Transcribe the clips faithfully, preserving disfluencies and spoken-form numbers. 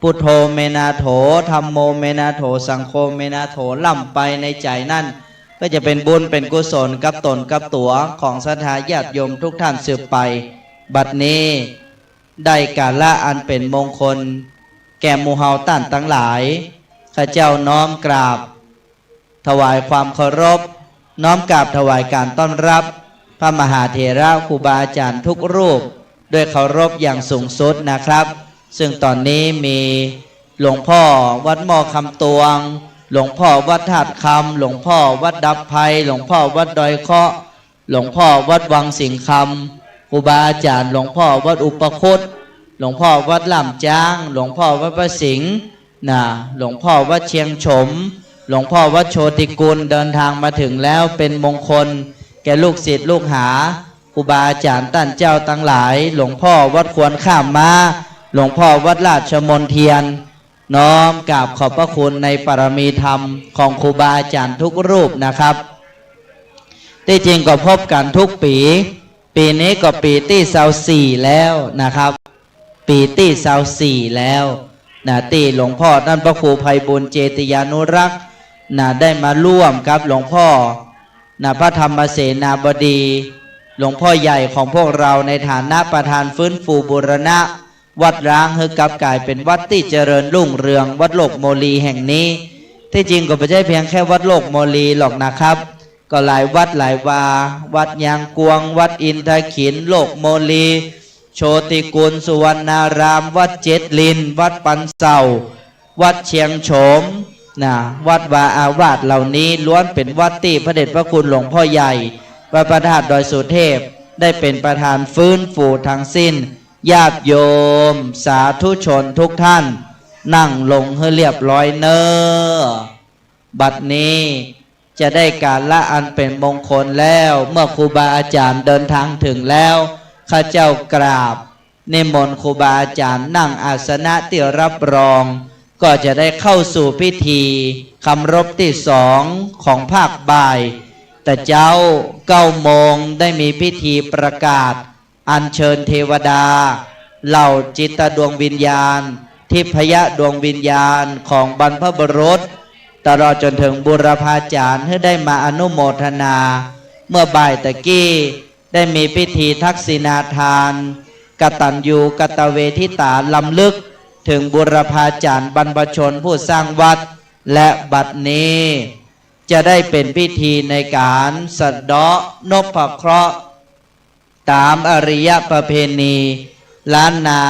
Buddho me nātho, Dhammo me nātho, Saṅgho me nātho ร่ำไปในใจนั่น ก็จะเป็นบุญเป็นกุศลกับตนกับตัวของศรัทธาญาติโยมทุกท่านสืบไป บัดนี้ได้กาละอันเป็นมงคล แก่หมู่เฮาต้านตังหลาย ข้าเจ้าน้อมกราบ ถวายความเคารพ น้อมกราบถวายการต้อนรับ พระมหาเถระครูบาอาจารย์ทุกรูป ด้วยเคารพอย่างสูงสุดนะครับ ซึ่งตอนนี้มีหลวงพ่อวัดหม้อคำตวง หลวงพ่อวัดธาตุคำ หลวงพ่อวัดดับภัย หลวงพ่อวัดดอยเคาะ หลวงพ่อวัดวังสิงห์คำ ครูบาอาจารย์ หลวงพ่อวัดอุปคุต หลวงพ่อวัดล่ามจ๊าง หลวงพ่อวัดพระสิงห์ นะ หลวงพ่อวัดเชียงโฉม หลวงพ่อวัดโชติกุล เดินทางมาถึงแล้ว เป็นมงคลแก่ลูกศิษย์ลูกหา ครูบาอาจารย์ต้านเจ้าตังหลาย หลวงพ่อวัดควรข้ามม้า หลวงพ่อวัดราชมณเทียน น้อมกราบขอบพระคุณในปารมีธรรมของครูบาอาจารย์ทุกรูปนะครับ ที่จริงก็พบกันทุกปี ปีนี้ก็ปีที่ซาวสี่แล้วนะครับ ปีที่ซาวสี่แล้วนะ ที่หลวงพ่อท่านพระครูไพบูลย์เจติยานุรักษ์นะ ได้มาร่วมกับหลวงพ่อนะ พระธรรมเสนาบดี หลวงพ่อใหญ่ของพวกเราในฐานะประธานฟื้นฟูบูรณะ วัดร้างให้กลับกลายเป็นวัดที่เจริญรุ่งเรือง วัดโลกโมลีแห่งนี้ ที่จริงก็ไม่ใช่เพียงแค่วัดโลกโมลีหรอกนะครับ ก็หลายวัดหลายวา วัดยางกวง วัดอินทขิล โลกโมลี โชติกุล สุวรรณาราม วัดเจ็ดลิน วัดปันเส่า วัดเชียงโฉมนะ วัดวาอาวาสเหล่านี้ล้วนเป็นวัดที่พระเดชพระคุณหลวงพ่อใหญ่ วัดพระธาตุดอยสุเทพ ได้เป็นประธานฟื้นฟูทั้งสิ้น ญาติโยมสาธุชนทุกท่าน นั่งลงให้เรียบร้อยเน้อ บัดนี้จะได้กาละอันเป็นมงคลแล้ว เมื่อครูบาอาจารย์เดินทางถึงแล้ว ข้าเจ้ากราบนิมนต์ครูบาอาจารย์นั่งอาสนะที่รับรอง ก็จะได้เข้าสู่พิธีเคารพที่สองของภาคบ่าย แต่เจ๊าเก้าโมงได้มีพิธีประกาศ อัญเชิญเทวดา เหล่าจิตดวงวิญญาณ ทิพยดวงวิญญาณของบรรพบุรุษ ตลอดจนถึงบูรพาจารย์ให้ได้มาอนุโมทนา เมื่อบ่ายตะกี้ได้มีพิธีทักษิณาทาน กตัญญูกตเวทิตา รำลึกถึงบูรพาจารย์บรรพชนผู้สร้างวัด และบัดนี้จะได้เป็นพิธีในการสะเดาะนพเคราะห์ ตามอาริยประเพณีล้านนา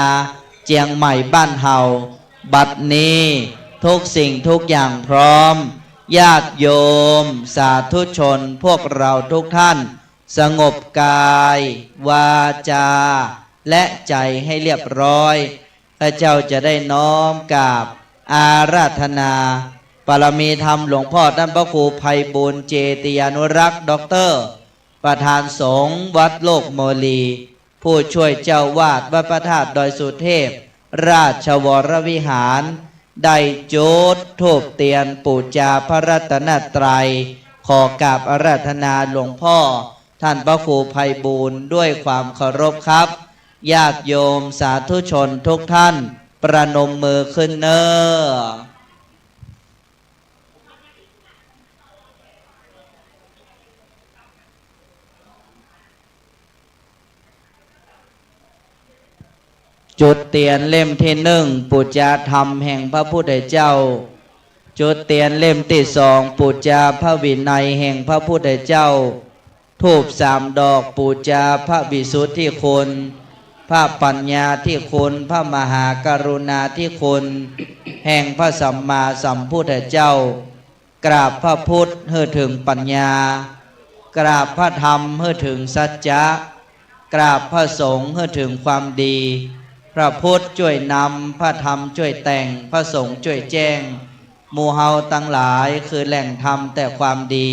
เจียงใหม่บ้านเฮา บัดนี้ทุกสิ่งทุกอย่างพร้อม ญาติโยมสาธุชนพวกเราทุกท่าน สงบกาย วาจา และใจให้เรียบร้อย ข้าเจ้าจะได้น้อมกราบอาราธนา บารมีธรรมหลวงพ่อท่านพระครูไพบูลย์เจติยานุรักษ์ ด็อกเตอร์ ประธานสงฆ์วัดโลกโมลี ผู้ช่วยเจ้าวาดวัดพระธาตุดอยสุเทพ ราชวรวิหาร ได้จุดธูปเตียนปูจาพระรัตนตรัย ขอกราบอาราธนาหลวงพ่อท่านพระครูไพบูลย์ด้วยความเคารพครับ ญาติโยมสาธุชนทุกท่าน ประนมมือขึ้นเน้อ จุดเตียนเล่มที่หนึ่ง ปูจาธรรมแห่งพระพุทธเจ้า จุดเตียนเล่มที่สอง ปูจาพระวินัยแห่งพระพุทธเจ้า ธูปสามดอก ปูจาพระวิสุทธิคุณ พระปัญญาธิคุณ พระมหากรุณาธิคุณ แห่งพระสัมมาสัมพุทธเจ้า กราบพระพุทธให้ถึงปัญญา กราบพระธรรมให้ถึงสัจจะ กราบพระสงฆ์ให้ถึงความดี พระพุทธช่วยนำ พระธรรมช่วยแต่ง พระสงฆ์ช่วยแจ้ง หมู่เฮาทั้งหลายคือแหล่งธรรมแต่ความดี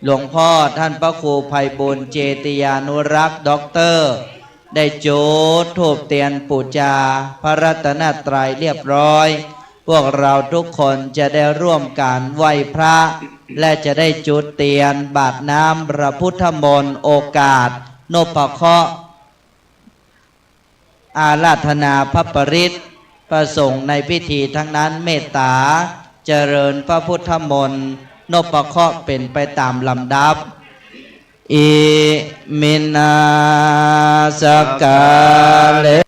หลวงพ่อท่านพระครูไพบูลย์เจติยานุรักษ์ ด็อกเตอร์ ได้จุดธูปเตียนปูจาพระรัตนตรัยเรียบร้อย พวกเราทุกคนจะได้ร่วมกันไหว้พระ และจะได้จุดเตียนบาตรน้ำพระพุทธมนต์ โอกาสนพเคราะห์ อาราธนาพระปริตร พระสงฆ์ในพิธีทั้งนั้นเมตตาเจริญพระพุทธมนต์ นพเคราะห์เป็นไปตามลำดับ Iminā sakkārena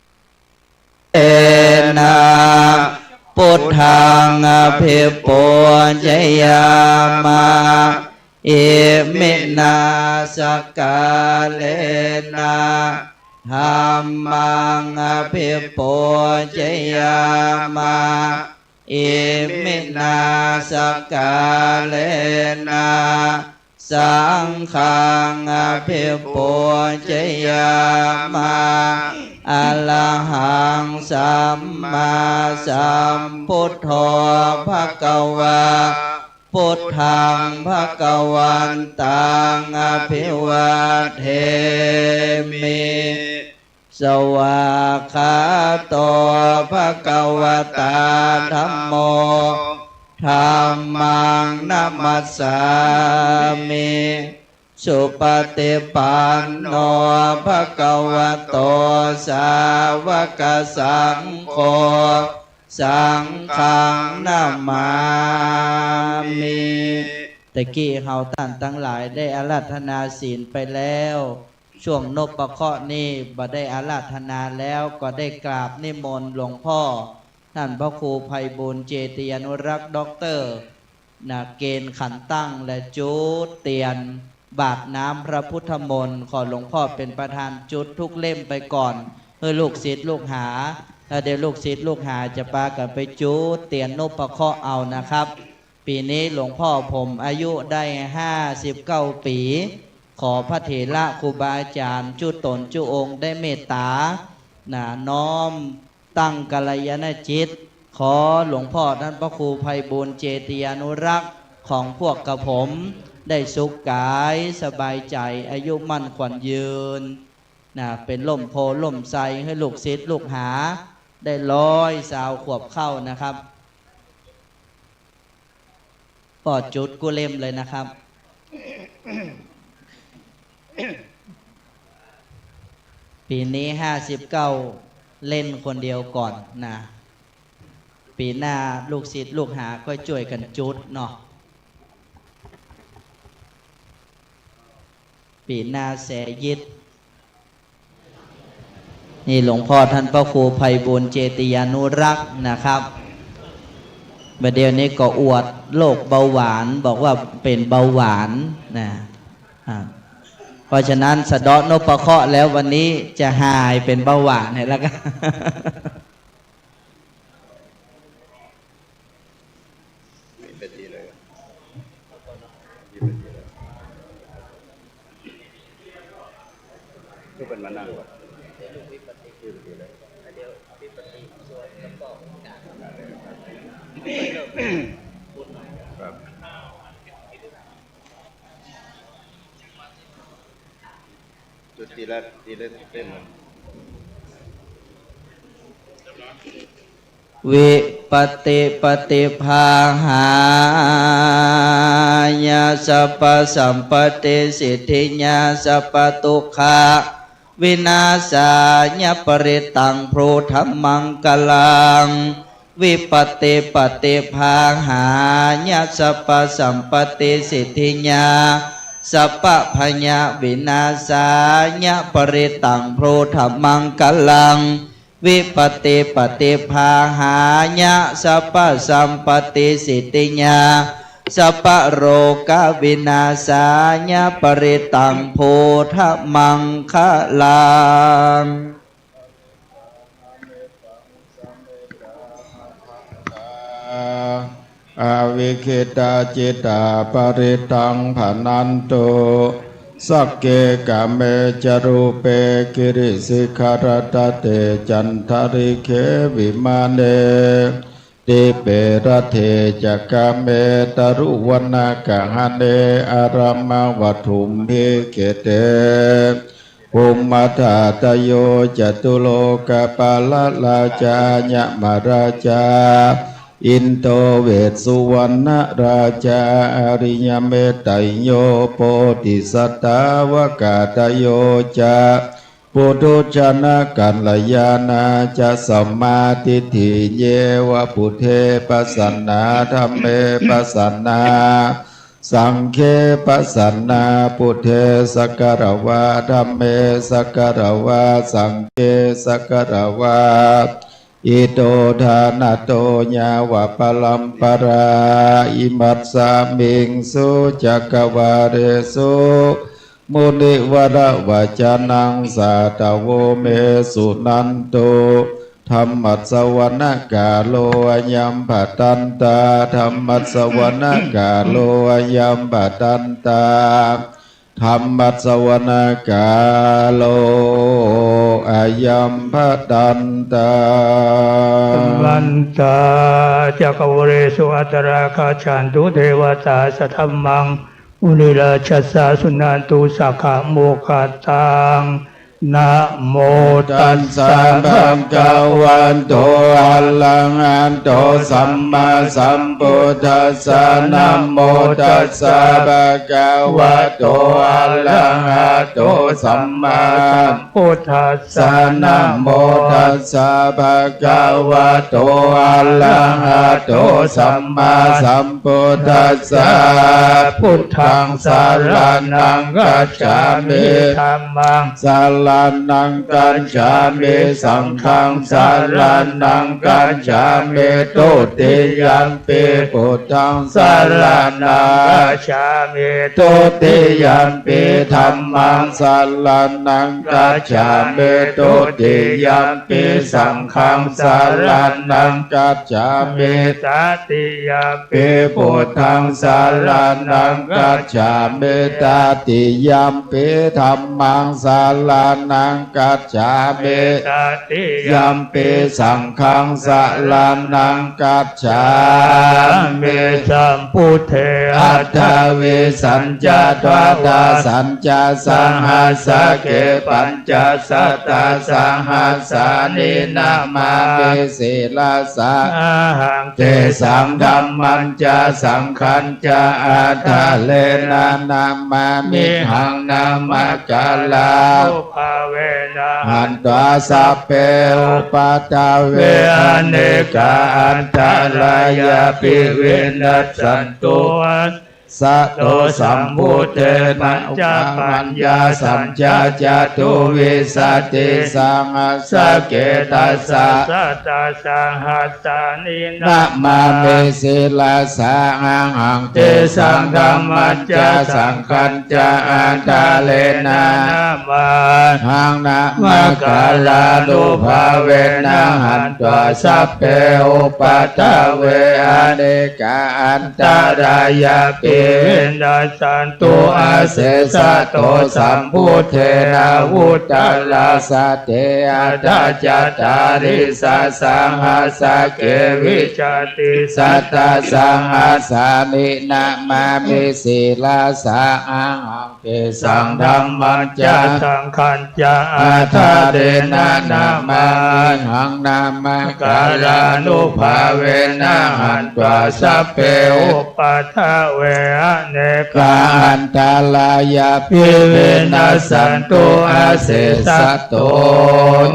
buddhaṃ abhipūjayāma. Iminā sakkārena dhammaṃ abhipūjayāma. Iminā sakkārena saṅghaṃ abhipūjayāma. Arahaṃ sammāsambuddho bhagavā. Buddhaṃ bhagavantaṃ abhivādemi. Svākkhāto bhagavatā dhammo. Dhammaṃ namassāmi. Supaṭipanno bhagavato sāvakasaṅgho. Saṅghaṃ namāmi. ตะกี้เฮาท่านทั้งหลายได้อาราธนาศีลไปแล้ว ช่วงนพเคราะห์นี่บ่ได้อาราธนาแล้ว ก็ได้กราบนิมนต์หลวงพ่อ ท่านพระครูไพบูลย์ เจติยานุรักษ์ ด็อกเตอร์ นะ เกณฑ์ขันตั้งและจุดเตียน บาตรน้ำพระพุทธมนต์ ขอหลวงพ่อเป็นประธานจุดทุกเล่มไปก่อน ให้ลูกศิษย์ลูกหา แล้วเดี๋ยวลูกศิษย์ลูกหาจะปากันไปจุดเตียนนพเคราะห์เอานะครับ ปีนี้หลวงพ่อผมอายุได้ห้าสิบเก้าปี ขอพระเถระครูบาอาจารย์จุตนจุองค์ได้เมตตา นะ น้อมตั้งกัลยาณจิต ขอหลวงพ่อท่านพระครูไพบูลย์ เจติยานุรักษ์ ของพวกกระผม ได้สุขกายสบายใจ อายุมั่นขวัญยืน นะ เป็นร่มโพธิ์ร่มไทรให้ลูกศิษย์ลูกหา ได้ร้อยซาวขวบเข้านะครับ ก็จุดกู้เล่มเลยนะครับ ปีนี้ห้าสิบเก้า เล่นคนเดียวก่อนนะ ปีหน้าลูกศิษย์ลูกหาก็ช่วยกันจุดเนาะ ปีหน้าแสยิด นี่หลวงพ่อท่านพระครูไพบูลย์ เจติยานุรักษ์นะครับ ประเดี๋ยวนี้ก็อวดโรคเบาหวาน บอกว่าเป็นเบาหวานนะ อ่า เพราะฉะนั้นสะเดาะนพเคราะห์แล้ววันนี้จะหายเป็นเบาหวานให้แล้วกัน มีไปทีเลย มีไปทีเลย ลูกเป็นมานั่งก่อน มีไปทีเลย ครับ จุดทีละ ทีละเล่ม Vipattipaṭibāhāya sabbasampattisiddhiyā sabbadukkhavināsāya parittaṃ brūtha maṅgalaṃ. Vipattipaṭibāhāya sabbasampattisiddhiyā sabbabhayavināsāya parittaṃ brūtha maṅgalaṃ. Vipattipaṭibāhāya sabbasampattisiddhiyā sabbarogavināsāya parittaṃ brūtha maṅgalaṃ. Avikkhittacittā parittaṃ bhaṇantu. Sagge kāme ca rūpe girisikharataṭe cantalikkhe vimāne dīpe raṭṭhe ca gāme taruvanagahane araṭṭhavatthumhi khette bhummantāradayo catulokapālarājā yamarājā indo vessuvaṇṇarājā ariyametteyyo bodhisattāvakātayo ca Puthujjanakalyāṇā ca sammādiṭṭhi ye ca buddhe pasannā dhamme pasannā saṅghe pasannā, buddhe sakkatvā dhamme sakkatvā saṅghe sakkatvā, ito ṭhānato ñāva paramparā. Imasmiṃ su cakkavāḷesu munivaravacanaṃ sādhavo me suṇantu. Dhammassavanakālo ayambhadantā. Dhammassavanakālo ayambhadantā. Dhammassavanakālo ayambhadantā. Samantā cakkavāḷesu atrāgacchantu devatā, saddhammaṃ munirājassa suṇantu saggamokkhadaṃ. Namo tassa bhagavato arahato sammāsambuddhassa. Namo tassa bhagavato arahato sammāsambuddhassa. Namo tassa bhagavato arahato sammāsambuddhassa. Buddhaṃ saraṇaṃ gacchāmi. Dhammaṃ saraṇaṃ gacchāmi. Saṅghaṃ saraṇaṃ gacchāmi. Dutiyampi buddhaṃ saraṇaṃ gacchāmi. Dutiyampi dhammaṃ saraṇaṃ gacchāmi. Dutiyampi saṅghaṃ saraṇaṃ gacchāmi. Tatiyampi buddhaṃ saraṇaṃ gacchāmi. Tatiyampi dhammaṃ saraṇaṃ gacchāmi. Tatiyampi saṅghaṃ saraṇaṃ gacchāmi. Sambuddhe aṭṭhavīsañca dvādasañca sahassake pañ- -ccasatasahassāni namāmi sirasā ahaṃ. Tesaṃ dhammañca saṅghañca ādarena namāmihaṃ. Namakārānubhāvena hantvā sabbe upaddave anekā antarāyāpi vinassantu. Sato sambuddhe pañcapaññāsañca catuvīsatisahassake dasasatasahassāni namāmi sirasā ahaṃ. Tesaṃ dhammañca saṅghañca ādarena namāmihaṃ. Namakārānubhāvena hantvā sabbe upaddave anekā antarāyāpi vinassantu asesato. Sambuddhe navuttarasate aṭṭhacattāḷīsasahassake vīsatisahassāni namāmi sirasā ahaṃ. Tesaṃ dhammañca saṅghañca ādarena namāmihaṃ. Namakārānubhāvena hantvā sabbe upaddave anekā antarāyāpi vinassantu asesato.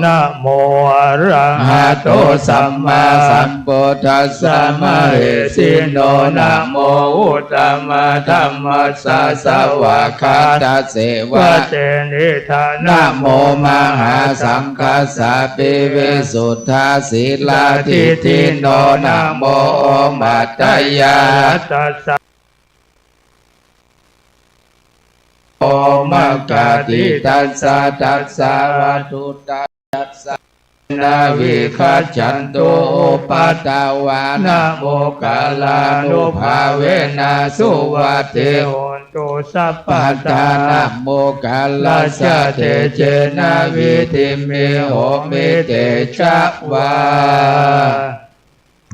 Namo arahato sammāsambuddhassa mahesino. Namo uttamadhammassa svākkhātasseva tenidha. Namo mahāsaṅghassāpi visuddhasīladiṭṭhino. Namo omātyāraddhassa omakātītassa tassa vatthuttayassa vigacchantu upaddavā. Namokārānubhāvena suvatthi hontu sabbadā. Namokārassa tejena vidhimhi homi tejavā.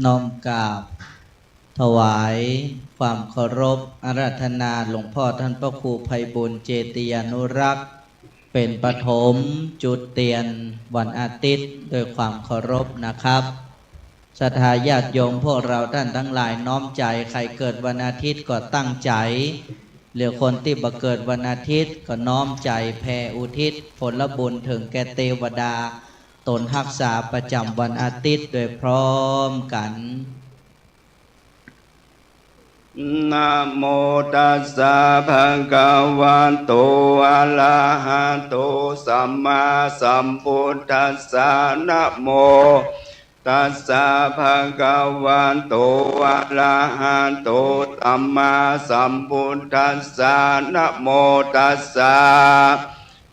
น้อมกราบถวายความเคารพอาราธนาหลวงพ่อท่านพระครูไพบูลย์เจติยานุรักษ์ เป็นปฐมจุดเทียนวันอาทิตย์ด้วยความเคารพนะครับ ศรัทธาญาติโยมพวกเราท่านทั้งหลายน้อมใจ ใครเกิดวันอาทิตย์ก็ตั้งใจ หรือคนที่บังเกิดวันอาทิตย์ก็น้อมใจแผ่อุทิศผลบุญถึงแก่เทวดาตนฮักษาประจำวันอาทิตย์โดยพร้อมกัน Namo tassa bhagavato arahato sammāsambuddhassa. Namo tassa bhagavato arahato sammāsambuddhassa. Namo tassa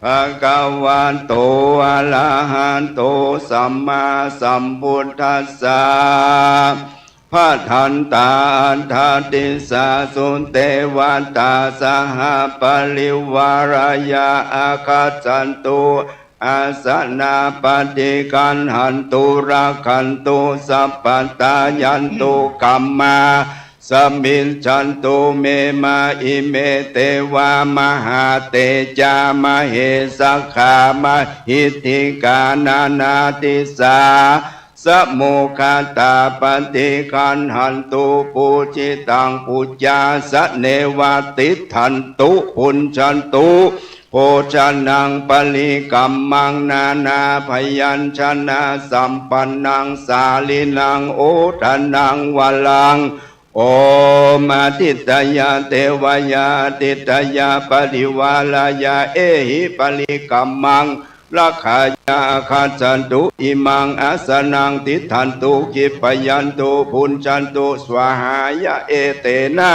bhagavato arahato sammāsambuddhassa. Bhadantā aṭṭha disāsu devatā saha parivārāya, āgacchantu āsanā paṭiggaṇhantu rakkhantu sabbadā. Yantu kamma samiñjantu me mā ime devā mahātejā mahiddhikā, mahiddhikā nānādisā samokkhātā paṭiggaṇhantu pūjitaṃ pūjāsaneva tiṭṭhantu bhuñjantu bhojanaṃ paṭikkamaṃ nānābyañjanasampannaṃ sālīnaṃ odanaṃ varaṃ. Om ādittāya devāya ādittāya parivārāya ehi paṭikkamaṃ rakkhāya āgacchantu imaṃ āsanaṃ tiṭṭhantu khippayantu bhuñjantu svāhāya. Etena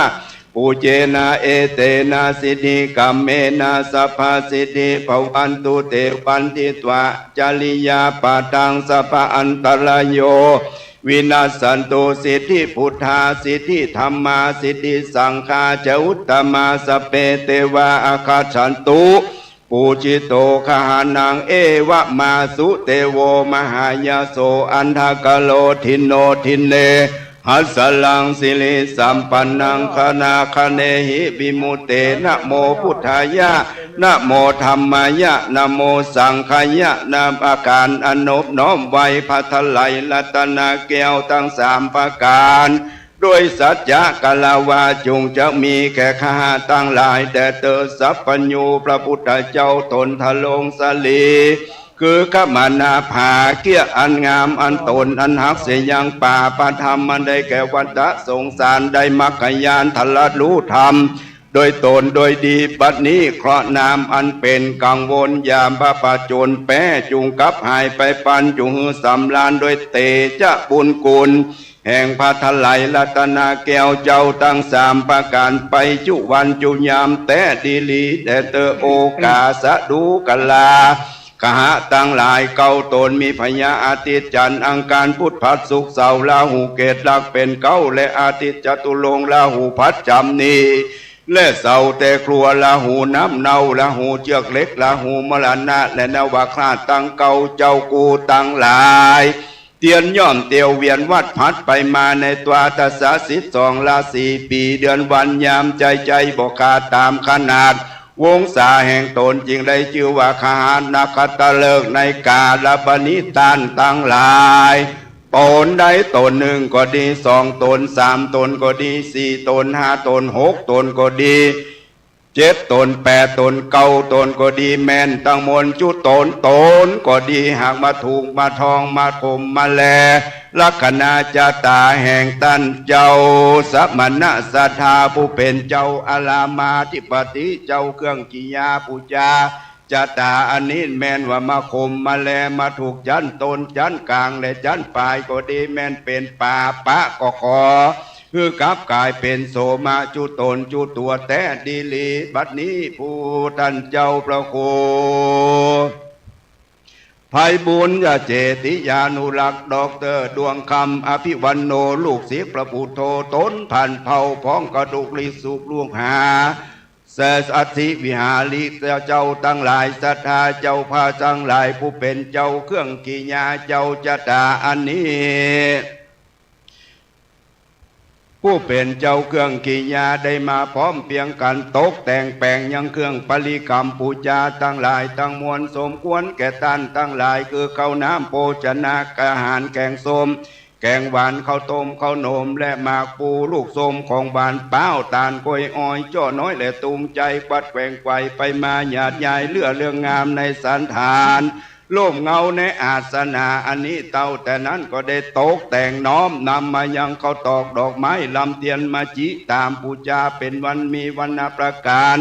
pūjena etena siddhikammena sabbasiddhi bhavantu te. Vanditva accariyapadaṃ sabbaantarāyo vinassantu. Siddhibuddhā siddhidhammā siddhisaṅghā ca uttamā sabbe devā āgacchantu pūjito gahaṇaṃ. Evamāsu devo mahāyaso antagaro dinno dinne hassaraṃ sirisampannaṃ ghanaghanaṃ vimucce. Namo buddhāya, namo dhammāya, namo saṅghāya. นมัสการ อนบน้อมไหว้ พระไตรรัตนแก้วทั้งสามประการ ด้วยสัจจะคารวะ จงจะมีแก่ข้าทั้งหลายแด่เธอ สัพพัญญู พระพุทธเจ้า ตนทรงสรี คือคมนาภาเกียรติอันงามอันตนอันฮักเสียยัง ปาปธรรมอันได้แก่วัฏสงสาร ได้มรรคญาณตรัสรู้ธรรม โดยตนโดยดี บัดนี้เคราะห์น้ำอันเป็นกังวล ยามพระผจญแป๊ จุงกลับหายไปพลัน จุงหื้อสำราญด้วยเตจะบุญคุณ แห่งพระไตรรัตนแก้วเจ้าทั้งสามประการ ไปจุวันจุยามแต๊ดีหลี แด่เธอโอกาสะดูกรา กหะทั้งหลาย เก้าตนมีพญาอาทิตย์จันทร์อังคารพุธพฤหัสศุกร์เสาร์ ราหูเกตุลักษณ์เป็นเก้า และอาทิตย์จตุรงค์ ราหูประจำนี้ และเสาแต๊ครัว ราหูน้ำเน่า ราหูเจือกเหล็ก ราหูมรณะ และนวคราชทั้งเก้า เจ้ากูทั้งหลาย เตียนย่อมเตียวเวียนวัดผัดไปมาในตวาตะสะสิบสองราศี ปีเดือนวันยามใจใจบ่ขาดตามขนาด วงศาแห่งตนจึงได้ชื่อว่า คหนคตฤกษ์ ในกาลบัดนี้ ต้านทั้งหลาย ตนใดตนหนึ่งก็ดี สองตน สามตนก็ดี สี่ตน ห้าตน หกตนก็ดี เจ็ดตน แปดตน เก้าตนก็ดี แม่นตังมวลจุตน ตนก็ดี หากมาถูกมาทองมาข่มมาแล ลักขณะชะตาแห่งต้านเจ้า สมณะศาสดาผู้เป็นเจ้า อารามาธิปติ เจ้าเครื่องกิริยาปูจา ชะตาอันนี้แม่นว่ามาข่มมาแล มาถูกชั้นต้นชั้นกลางและชั้นปลายก็ดี แม่นเป็นปาปะก็ขอ คือกลับกลายเป็นโสมะจุตนจุตัวแต๊ดีหลี บัดนี้ผู้ต้านเจ้าพระครูไพบูลย์เจติยานุรักษ์ ด็อกเตอร์ดวงคำ อภิวันโน ลูกศิษย์พระปุตโธ ตนต้านเผ่าพ้องกระดูกฤๅษุลูกหา เสดอธิวิหาริกเจ้าทั้งหลาย ศรัทธาเจ้าพระทั้งหลาย ผู้เป็นเจ้าเครื่องกิริยา เจ้าชะตาอันนี้ ผู้เป็นเจ้าเครื่องกิริยาได้มาพร้อมเพรียงกัน ตกแต่งแปลงยังเครื่องบริกรรมปูจาทั้งหลายทั้งมวล สมควรแก่ต้านทั้งหลาย คือข้าวน้ำโภชนะอาหารแกงส้ม แกงหวาน ข้าวต้ม ข้าวหนม และหมากพลู ลูกส้ม ของหวาน เป๊า ตาล กล้วย อ้อย เจาะน้อย และตูมใหญ่ กวัดแกว่งไกวไปมา หยาดยาย เลื่อเรื่องงาม ในสันฐาน ร่มเงา ในอาสนะ อันนี้ เต้าแต่นั้น ก็ได้ตกแต่ง น้อมนำมายัง ข้าวตอก ดอกไม้ ลำเทียน มาจิ ตามปูจา เป็นวัน มีวัน ประการ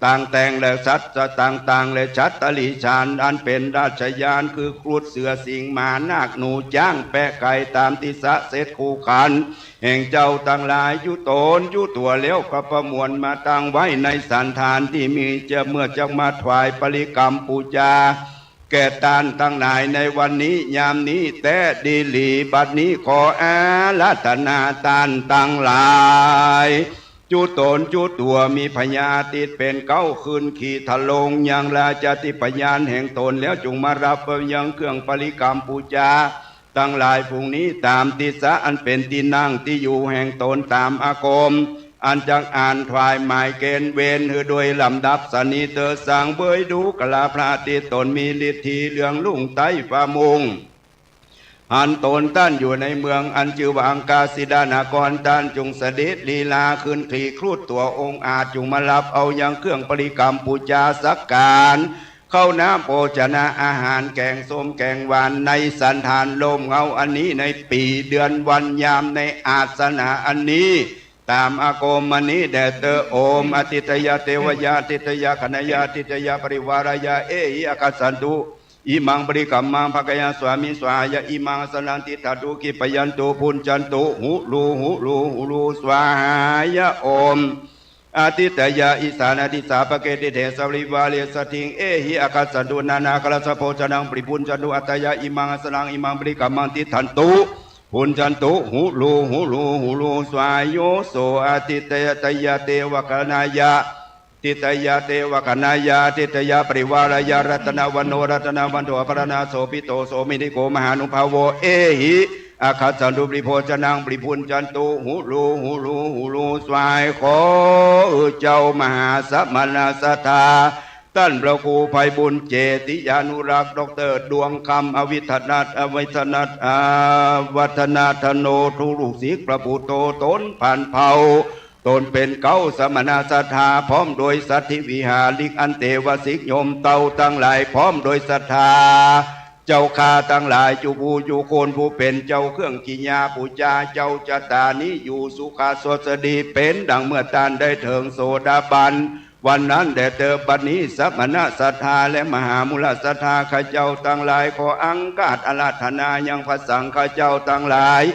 ต่างแต่ง และสัตว์ต่างๆ และสัตว์เดรัจฉาน อันเป็นราชญาณ คือครุฑ เสือ สิงห์ หมา นาค หนู ช้าง แปะ ไก่ ตามทิศะ เสร็จคู่ขัน แห่งเจ้าทั้งหลาย จุตนจุตัว แล้วก็ประมวลมาตั้งไว้ ในสันฐานที่มี จะเมื่อจะมาถวาย บริกรรม ปูจา แก่ท่านทั้งหลาย ในวันนี้ ยามนี้ แต๊ดีหลี บัดนี้ ขออาราธนา ท่านทั้งหลาย จุตนจุตัว มีพญาอาทิตย์ เป็นเก๊า ขึ้นขีธรงค์ ยังราชาธิปยาน แห่งตน แล้ว จงมารับเอายังเครื่อง บริกรรม ปูจา ทั้งหลาย พรุ่งนี้ ตามทิศะ อันเป็นที่นั่ง ที่อยู่ แห่งตน ตามอาคม อันจักอ่าน ถวายหมายเกณฑ์ เวร หื้อโดยลำดับ สนิทเถิด สังเวย ดูกรา พระอาทิตย์ ตนมีฤทธี เรืองรุ่ง ใต้ฟ้ามุ่ง อันตนท่าน อยู่ในเมือง อันชื่อว่า อังคาสิดานคร ท่าน จงเสด็จลีลา ขึ้นขีครุฑตัว องอาจ จงมารับเอายังเครื่อง บริกรรม ปูจา สักการ ข้าวน้ำ โภชนา อาหาร แกงส้ม แกงหวาน ในสันฐาน ร่มเงา อันนี้ ในปี เดือน วัน ยาม ในอาสนะ อันนี้ ตามอาคม อันนี้ แด่เธอ โอม อทิตยเทวยา ทิตยคณยา ทิตยปริวารายา เอหิ อาคัสสันตุ อิมัง บริกรรมัง ภะคะยาสวามิ สวาหายะ อิมัง อาสนะ ติฏฐันตุ ขิปปะยันตุ ภุญจันตุ หุลู หุลู หุลู สวาหายะ โอม อทิตยา อิสานาทิสา ภะเก ติเทสะ ปริวาเรสะ ทิง เอหิ อาคัสสันตุ นานาคารัสสะ โภชนัง ปริภุญจันตุ อัตตยา อิมัง อาสนะ อิมัง บริกรรมัง ติฏฐันตุ ภุญจันตุ หุลู หุลู หุลู สวาโย โส อทิตยเทวคณยา ทิตยเทวคณยา ทิตยปริวารายา รัตนวันโน รัตนวันโท อภรณา โสภิโต โสมินิโก มหานุภาโว เอหิ อาคัสสันตุ ปริโภชนัง ปริภุญจันตุ หุลู หุลู หุลู สวาย ขอเจ้ามหาสมณศรัทธา ท่านพระครูไพบูลย์ เจติยานุรักษ์ ด็อกเตอร์ ดวงคำ อวิทนัท อวิทนัท อาวัฒนาธโน ทุลูกศิษย์พระพุทโธ ตนผ่านเผ่า ตนเป็นเก๊าสมณศรัทธา พร้อมโดยสัตถิวิหาริก อันเตวสิกโยมเต้าทั้งหลาย พร้อมโดยศรัทธา เจ้าข้าทั้งหลาย จุบูจุคนผู้เป็นเจ้าเครื่องกิยาปูจา เจ้าชะตานี้อยู่สุขสวัสดี เป็นดังเมื่อท่านได้เถิงโสดาบัน วันนั้นแด่เธอ บัดนี้สมณศรัทธา และมหามูลศรัทธา ข้าเจ้าทั้งหลาย ขออังคาสอาราธนายังพระสังฆเจ้าทั้งหลาย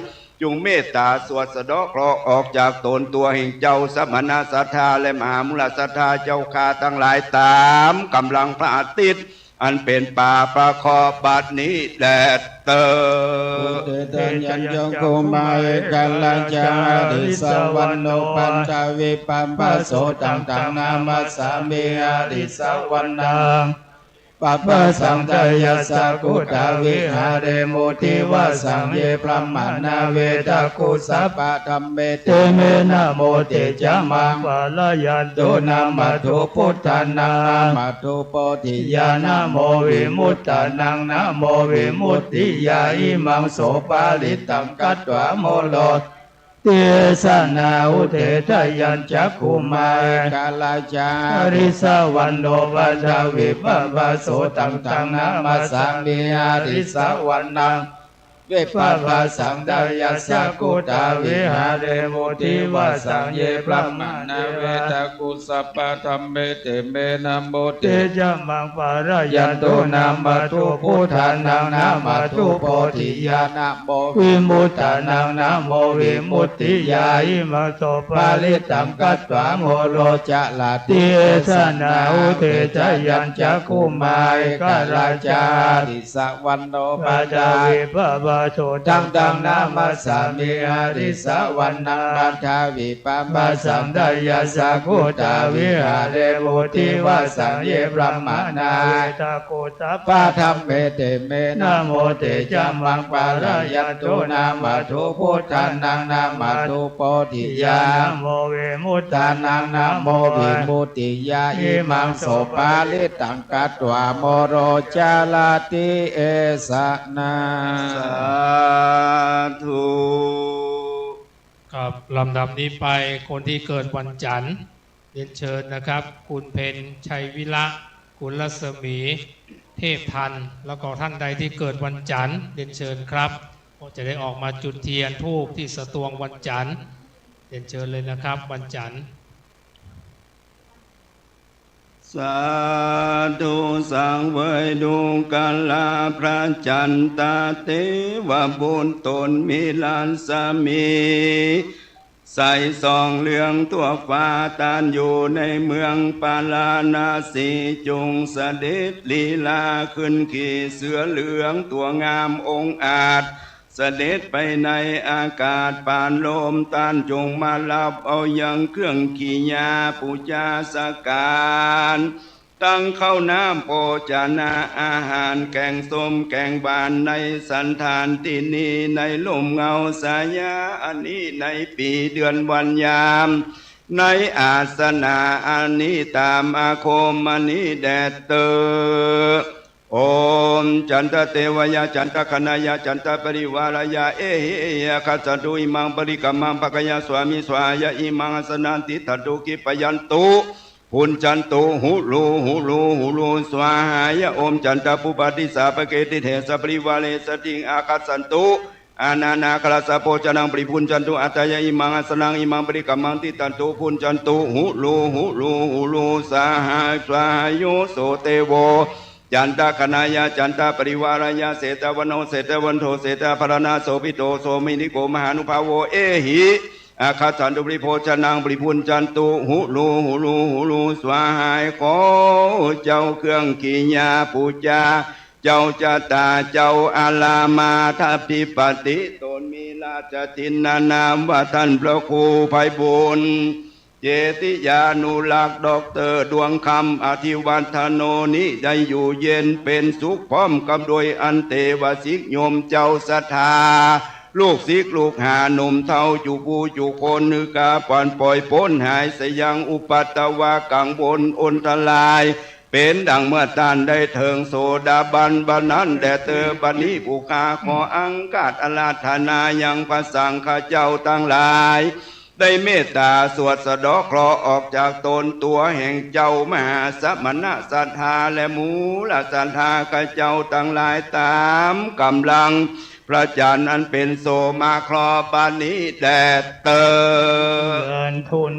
จงเมตตาสวดสะเดาะเคราะห์ออกจากตนตัวแห่งเจ้าสมณศรัทธา และมหามูลศรัทธา เจ้าข้าทั้งหลาย ตามกำลังพระอาทิตย์ อันเป็นป่าประเคราะห์ บัดนี้แด่เธอ Udetayaṃ cakkhumā ekarājā harissavaṇṇo paṭhavippabhāso taṃ taṃ namassāmi harissavaṇṇaṃ pabbasaṃ tayajja guttā viharemu divāsaṃ. Ye brāhmaṇā vedagu sabbadhamme te me namo te ca maṃ pālayantu. Namatthu buddhānaṃ namatthu bodhiyā namo vimuttānaṃ namo vimuttiyā. Imaṃ so parittaṃ katvā moro Desanā. Udetayaṃ cakkhumā ekarājā harissavaṇṇo paṭhavippabhāso taṃ taṃ namassāmi harissavaṇṇaṃ pabbasaṃ tayajja guttā viharemu divāsaṃ. Ye brāhmaṇā vedagu sabbadhamme te me namo te ca maṃ pālayantu. Namatthu buddhānaṃ namatthu bodhiyā namo vimuttānaṃ namo vimuttiyā. Imaṃ so parittaṃ katvā moro carati esanā. Udetayaṃ cakkhumā ekarājā harissavaṇṇo paṭhavippabhāso taṃ taṃ namassāmi harissavaṇṇaṃ paṭhavippabhāsaṃ tayajja guttā viharemu divāsaṃ. Ye brāhmaṇā vedagu sabbadhamme te me namo te ca maṃ pālayantu. Namatthu buddhānaṃ namatthu bodhiyā namo vimuttānaṃ namo vimuttiyā. Imaṃ so parittaṃ katvā moro carati esanā. สาธุ ครับ ลำดับนี้ไปคนที่เกิดวันจันทร์ เรียนเชิญนะครับ คุณเพ็ญชัยวิระ คุณรัศมี เทพทัน แล้วก็ท่านใดที่เกิดวันจันทร์ เรียนเชิญครับ ก็จะได้ออกมาจุดเทียนธูปที่สตวงวันจันทร์ เรียนเชิญเลยนะครับ วันจันทร์ สาธุ สังเวยดูกราพระจันตะเตวบุตรตนมีรัศมี ใสส่องเหลืองทั่วฟ้า ต้านอยู่ในเมืองปาราณสี จงเสด็จลีลาขึ้นขี่เสือเหลืองตัวงามองอาจ เสด็จไปในอากาศปานลม ต้านจงมารับเอายังเครื่องกิริยาปูจาสักการ ทั้งข้าวน้ำโภชนะอาหาร แกงส้มแกงหวานในสันฐานที่นี้ ในร่มเงาสายาอันนี้ ในปีเดือนวันยาม ในอาสนะอันนี้ ตามอาคมอันนี้แด่เตอ Om cantadevāya cantagaṇāya cantaparivarāya ehi aggacchatu imaṃ paṭikkamaṃ bhāgayasvāmi svāhāya imaṃ āsanaṃ tiṭṭhantu khippāyantu bhuñjantu huru huru huru svāhāya. Om cantapubhāti sāvake tiṭṭhesa parivāresa tiṃ aggacchatu anānāgarassa bhojanaṃ paribhuñjantu atthāya imaṃ āsanaṃ imaṃ paṭikkamaṃ tiṭṭhantu bhuñjantu huru huru huru svāhā svāhāyo so devo cantagaṇāya cantaparivārāya setavaṇṇo setavaṇṇo setaparaṇasobhito sominiko mahānubhāvo ehi aggacchatu paribhojanaṃ paribhuñjantu huru huru huru svāhā. ขอเจ้าเครื่องกิริยาปูจา เจ้าชะตา เจ้าอารามาธิปติ ตนมีราชทินนานามว่าท่านพระครูไพบูลย์ เจติยานุรักษ์ ด็อกเตอร์ ดวงคำ อธิวัฒโน นี้ได้อยู่เย็นเป็นสุข พร้อมกับโดยอันเตวสิกโยมเจ้าศรัทธา ลูกศิษย์ลูกหาหนุ่มเฒ่า จุผู้จุคน นึกาปอนปล่อยพ้นหายสยังอุปัตตวะกังวลอนตราย เป็นดังเมื่อต้านได้เถิงโสดาบันบัดนั้นแด่เตอ บัดนี้ผู้ข้าขออังคาสอาราธนายังพระสังฆเจ้าตังหลาย ได้เมตตาสวดสะเดาะเคราะห์ออกจากตนตัวแห่งเจ้ามหาสมณะศรัทธาและหมู่ละศรัทธาข้าเจ้าตังหลายตามกำลัง พระจันทร์อันเป็นโสมมาเคราะห์บัดนี้แด่เตอญ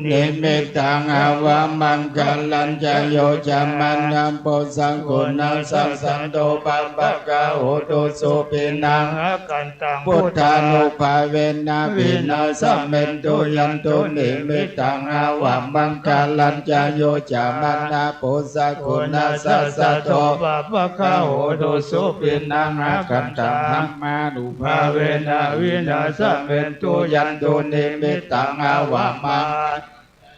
Nimmitaṃ avamaṅgalañca yo cāmanāpo sakuṇassa saddo pāpaggaho dussupinaṃ akantaṃ buddhānubhāvena vināsamentu. Yandunnimittaṃ avamaṅgalañca yo cāmanāpo sakuṇassa saddo pāpaggaho dussupinaṃ akantaṃ dhammānubhāvena vināsamentu. Yandunnimittaṃ avamaṅgalañca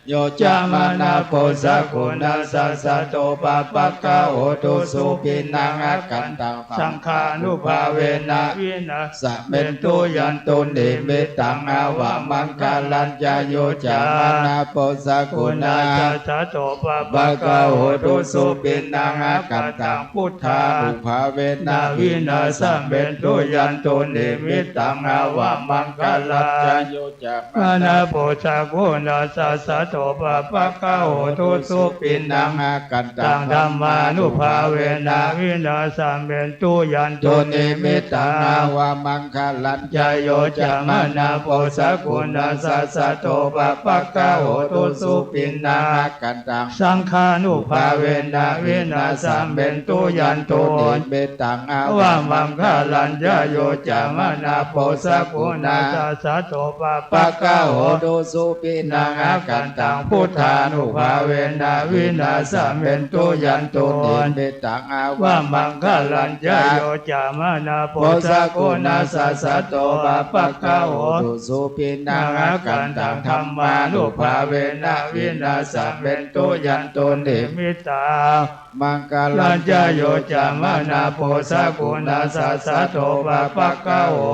yo cāmanāpo sakuṇassa saddo pāpaggaho dussupinaṃ akantaṃ saṅghānubhāvena vināsamentu. Yandunnimittaṃ avamaṅgalañca yo cāmanāpo sakuṇassa saddo pāpaggaho dussupinaṃ akantaṃ buddhānubhāvena vināsamentu. Yandunnimittaṃ avamaṅgalañca yo cāmanāpo sakuṇassa saddo pāpaggaho dussupinaṃ akantaṃ dhammānubhāvena vināsamentu. Yandunnimittaṃ avamaṅgalañca yo cāmanāpo sakuṇassa saddo pāpaggaho dussupinaṃ akantaṃ saṅghānubhāvena vināsamentu. Yandunnimittaṃ avamaṅgalañca yo cāmanāpo sakuṇassa saddo pāpaggaho dussupinaṃ akantaṃ buddhānubhāvena vināsamentu. Yandunnimittaṃ avamaṅgalañca yo cāmanāpo sakuṇassa saddo pāpaggaho dussupinaṃ akantaṃ dhammānubhāvena vināsamentu. Yandunnimittaṃ maṅgalañca yo cāmanāpo sakuṇassa saddo pāpaggaho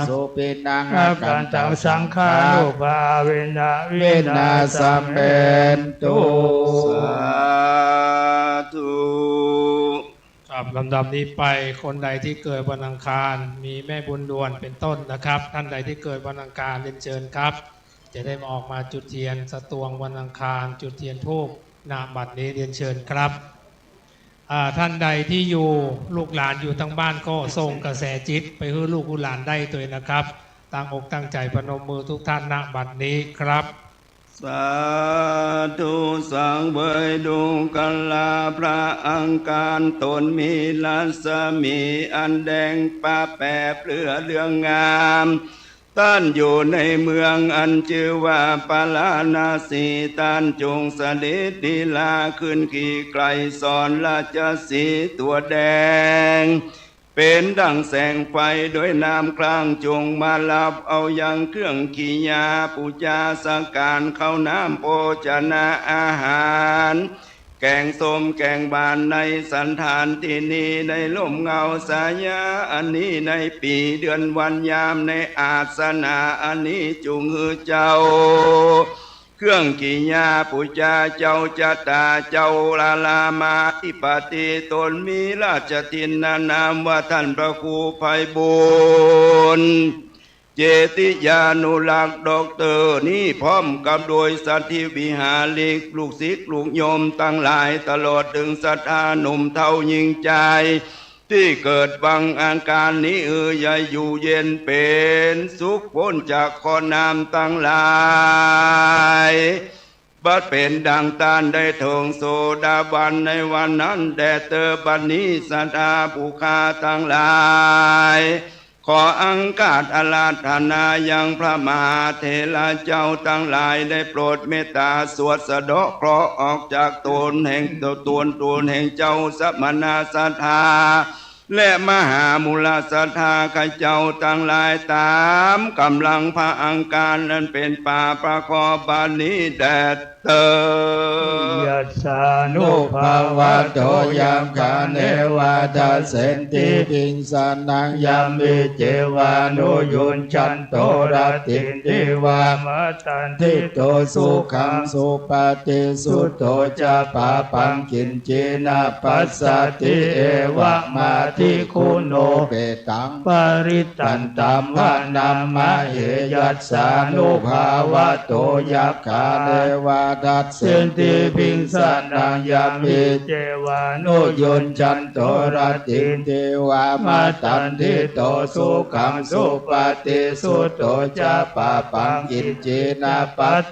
dussupinaṃ akantaṃ saṅghānubhāvena vināsamentu. Sādhu. สา ครับ ลำดับนี้ไป คนใดที่เกิดวันอังคาร มีแม่บุญด่วนเป็นต้นนะครับ ท่านใดที่เกิดวันอังคาร เรียนเชิญครับ จะได้มาออกมาจุดเทียนสตวงวันอังคาร จุดเทียนธูป ณ บัดนี้ เรียนเชิญครับ อ่า ท่านใดที่อยู่ ลูกหลานอยู่ทางบ้านก็ส่งกระแสจิตไปหื้อลูกหื้อหลานได้ตัวยนะครับ ตั้งอกตั้งใจพนมมือทุกท่าน ณ บัดนี้ครับ สาธุ สังเวยดูกราพระอังคาร ตนมีรัศมีอันแดงประแปรเปลือเรืองงาม ท่านอยู่ในเมืองอันชื่อว่าปาราณสี ท่านจงเสด็จลีลาขึ้นขี่ไกรสรราชสีห์ตัวแดง เป็นดั่งแสงไฟด้วยน้ำคร่าง จงมารับเอายังเครื่องกิริยาปูจาสักการะ ข้าวน้ำโภชนะอาหาร แกงส้มแกงหวานในสันฐานที่นี้ ในร่มเงาสายาอันนี้ ในปีเดือนวันยามในอาสนะอันนี้ จุงหื้อเจ้า เครื่องกิริยาปูจาเจ้าชะตา เจ้าลาลามาธิปติ ตนมีราชทินนานามว่าท่านพระครูไพบูลย์ เจติยานุรักษ์ด็อกเตอร์นี้ พร้อมกับโดยสัตถิวิหาริก ลูกศิษย์ลูกโยมทั้งหลาย ตลอดถึงศรัทธาหนุ่มเฒ่าหญิงชาย ที่เกิดวันอังคารนี้ เออ อย่าอยู่เย็นเป็นสุข พ้นจากเคราะห์น้ำทั้งหลาย บัดเป็นดังต้านได้เถิงโสดาบันในวันนั้นแด่เธอ บัดนี้ศรัทธาผู้ข้าทั้งหลาย ขออังคาสอาราธนายังพระมหาเถระเจ้าทั้งหลาย ได้โปรดเมตตาสวดสะเดาะเคราะห์ออกจากตนแห่งตน ตนแห่งเจ้าสมณศรัทธา และมหามูลศรัทธาข้าเจ้าทั้งหลาย ตามกำลังพระอังคารนั้นเป็นป่าประกอบบัดนี้แด่เธอ Yassānubhāvato yakkhā neva dassenti piṃsanaṃ, yamhi cevānuyuñjanto rattindiva matandito, sukhaṃ supati sutto ca pāpaṃ kiñci na passati. Evamādiguṇūpetaṃ parittaṃ taṃ bhaṇāma he. Yassānubhāvato yakkhā neva dassenti piṃsanaṃ, yamhi cevānuyuñjanto rattindiva matandito, sukhaṃ supati sutto ca pāpaṃ kiñci na pas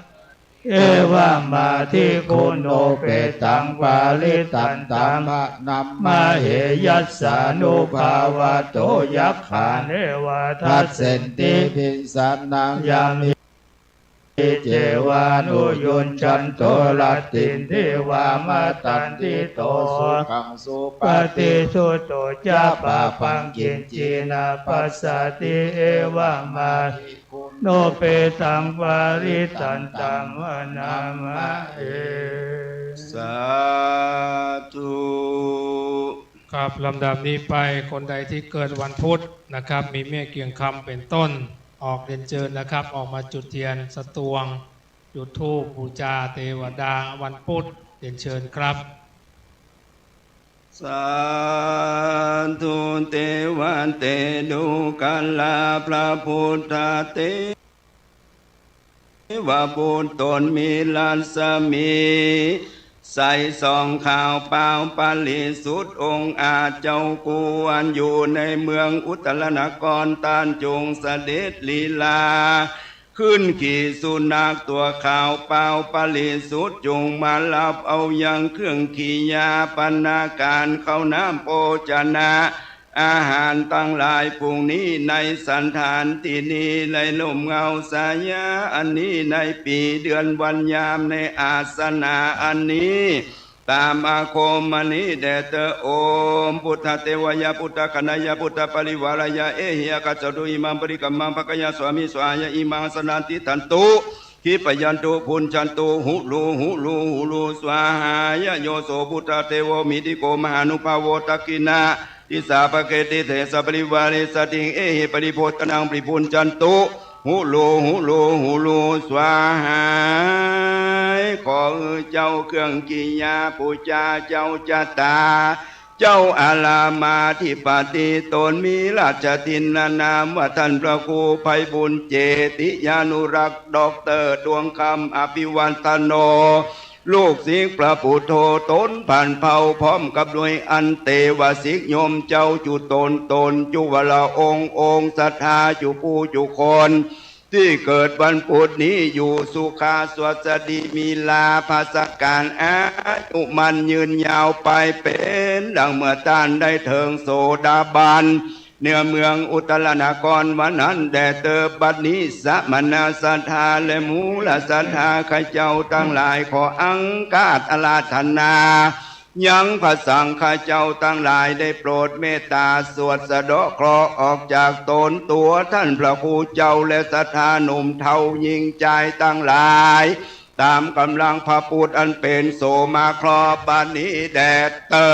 Evamādiguṇūpetaṃ parittaṃ taṃ bhaṇāma he. Yassānubhāvato yakkhā neva dassenti piṃsanaṃ, yamhi cevānuyuñjanto rattindiva matandito, sukhaṃ supati sutto ca pāpaṃ kiñci na passati. Evamādiguṇūpetaṃ parittaṃ taṃ bhaṇāma he. สาธุ ครับ ลำดับนี้ไป คนใดที่เกิดวันพุธนะครับ มีแม่เกียงคำเป็นต้น ออกเรียนเชิญนะครับ ออกมาจุดเทียนสตวง จุดธูปบูชาเทวดาวันพุธ เรียนเชิญครับ สาธุ เทวะเตโดกรา พระพุทธเทวบุตรตนมีรัศมี ใสส่องขาวเปล่าบริสุทธิ์องอาจ เจ้ากูอันอยู่ในเมืองอุตตรนคร ต้านจงเสด็จลีลา ขึ้นขี่สุนัขตัวขาวเปล่าบริสุทธิ์ จงมารับเอายังเครื่องกิริยาภัณฑาหาร ข้าวน้ำโภชนะอาหารทั้งหลายพรุ่งนี้ ในสันฐานที่นี้ ในร่มเงาสายาอันนี้ ในปีเดือนวันยามในอาสนะอันนี้ ตามอาคมอันนี้แด่เธอ โอม Buddhadevaññā Buddhagaṇaññā Buddhaparivārāya, Ehi ākajjhantu imaṃ palighaṃ maṃ bhāgayasvāmi svāhāya, imaṃ āsanāni tiṭṭhantu, khippayātu bhuñjantu, hulu hulu hulu svāhāya. Yo so Buddhadevo hiṃsiko mahānubhāvo, dakkhiṇā disā pacchimaṃ dissa parivārehi saddhiṃ, Ehi paribhujanaṃ paribhujatu, hulu hulu hulu svāhā. ขอเจ้าเครื่องกิริยาปูจาเจ้าชะตา เจ้าอารามอธิปติ ตนมีราชทินนานามว่าท่านพระครูไพบูลย์ เจติยานุรักษ์ ด็อกเตอร์ ดวงคำ อภิวัฒโน ลูกศิษย์พระปุโธ ตนผ่านเผ่า พร้อมกับด้วยอันเตวสิกโยมเจ้า จุตนตน จุวรองค์องค์ ศรัทธาจุผู้จุคน ที่เกิดวันพุธนี้อยู่สุขะสวัสดี มีลาภสการ อายุมั่นยืนยาวไป เป็นดังเมื่อต้านได้เถิงโสดาบัน เหนือเมืองอุตตรนคร วันนั้นแด่เติบบัดนี้ สมณะศรัทธาและมูลศรัทธาข้าเจ้าทั้งหลาย ขออังคาสอาราธนา ยังพระสังฆเจ้าทั้งหลาย ได้โปรดเมตตาสวดสะเดาะเคราะห์ออกจากตนตัวท่านพระครูเจ้า และศรัทธาหนุ่มเฒ่าหญิงชายทั้งหลาย ตามกำลังพระพุทธอันเป็นโสมาเคราะห์บัดนี้แด่เติ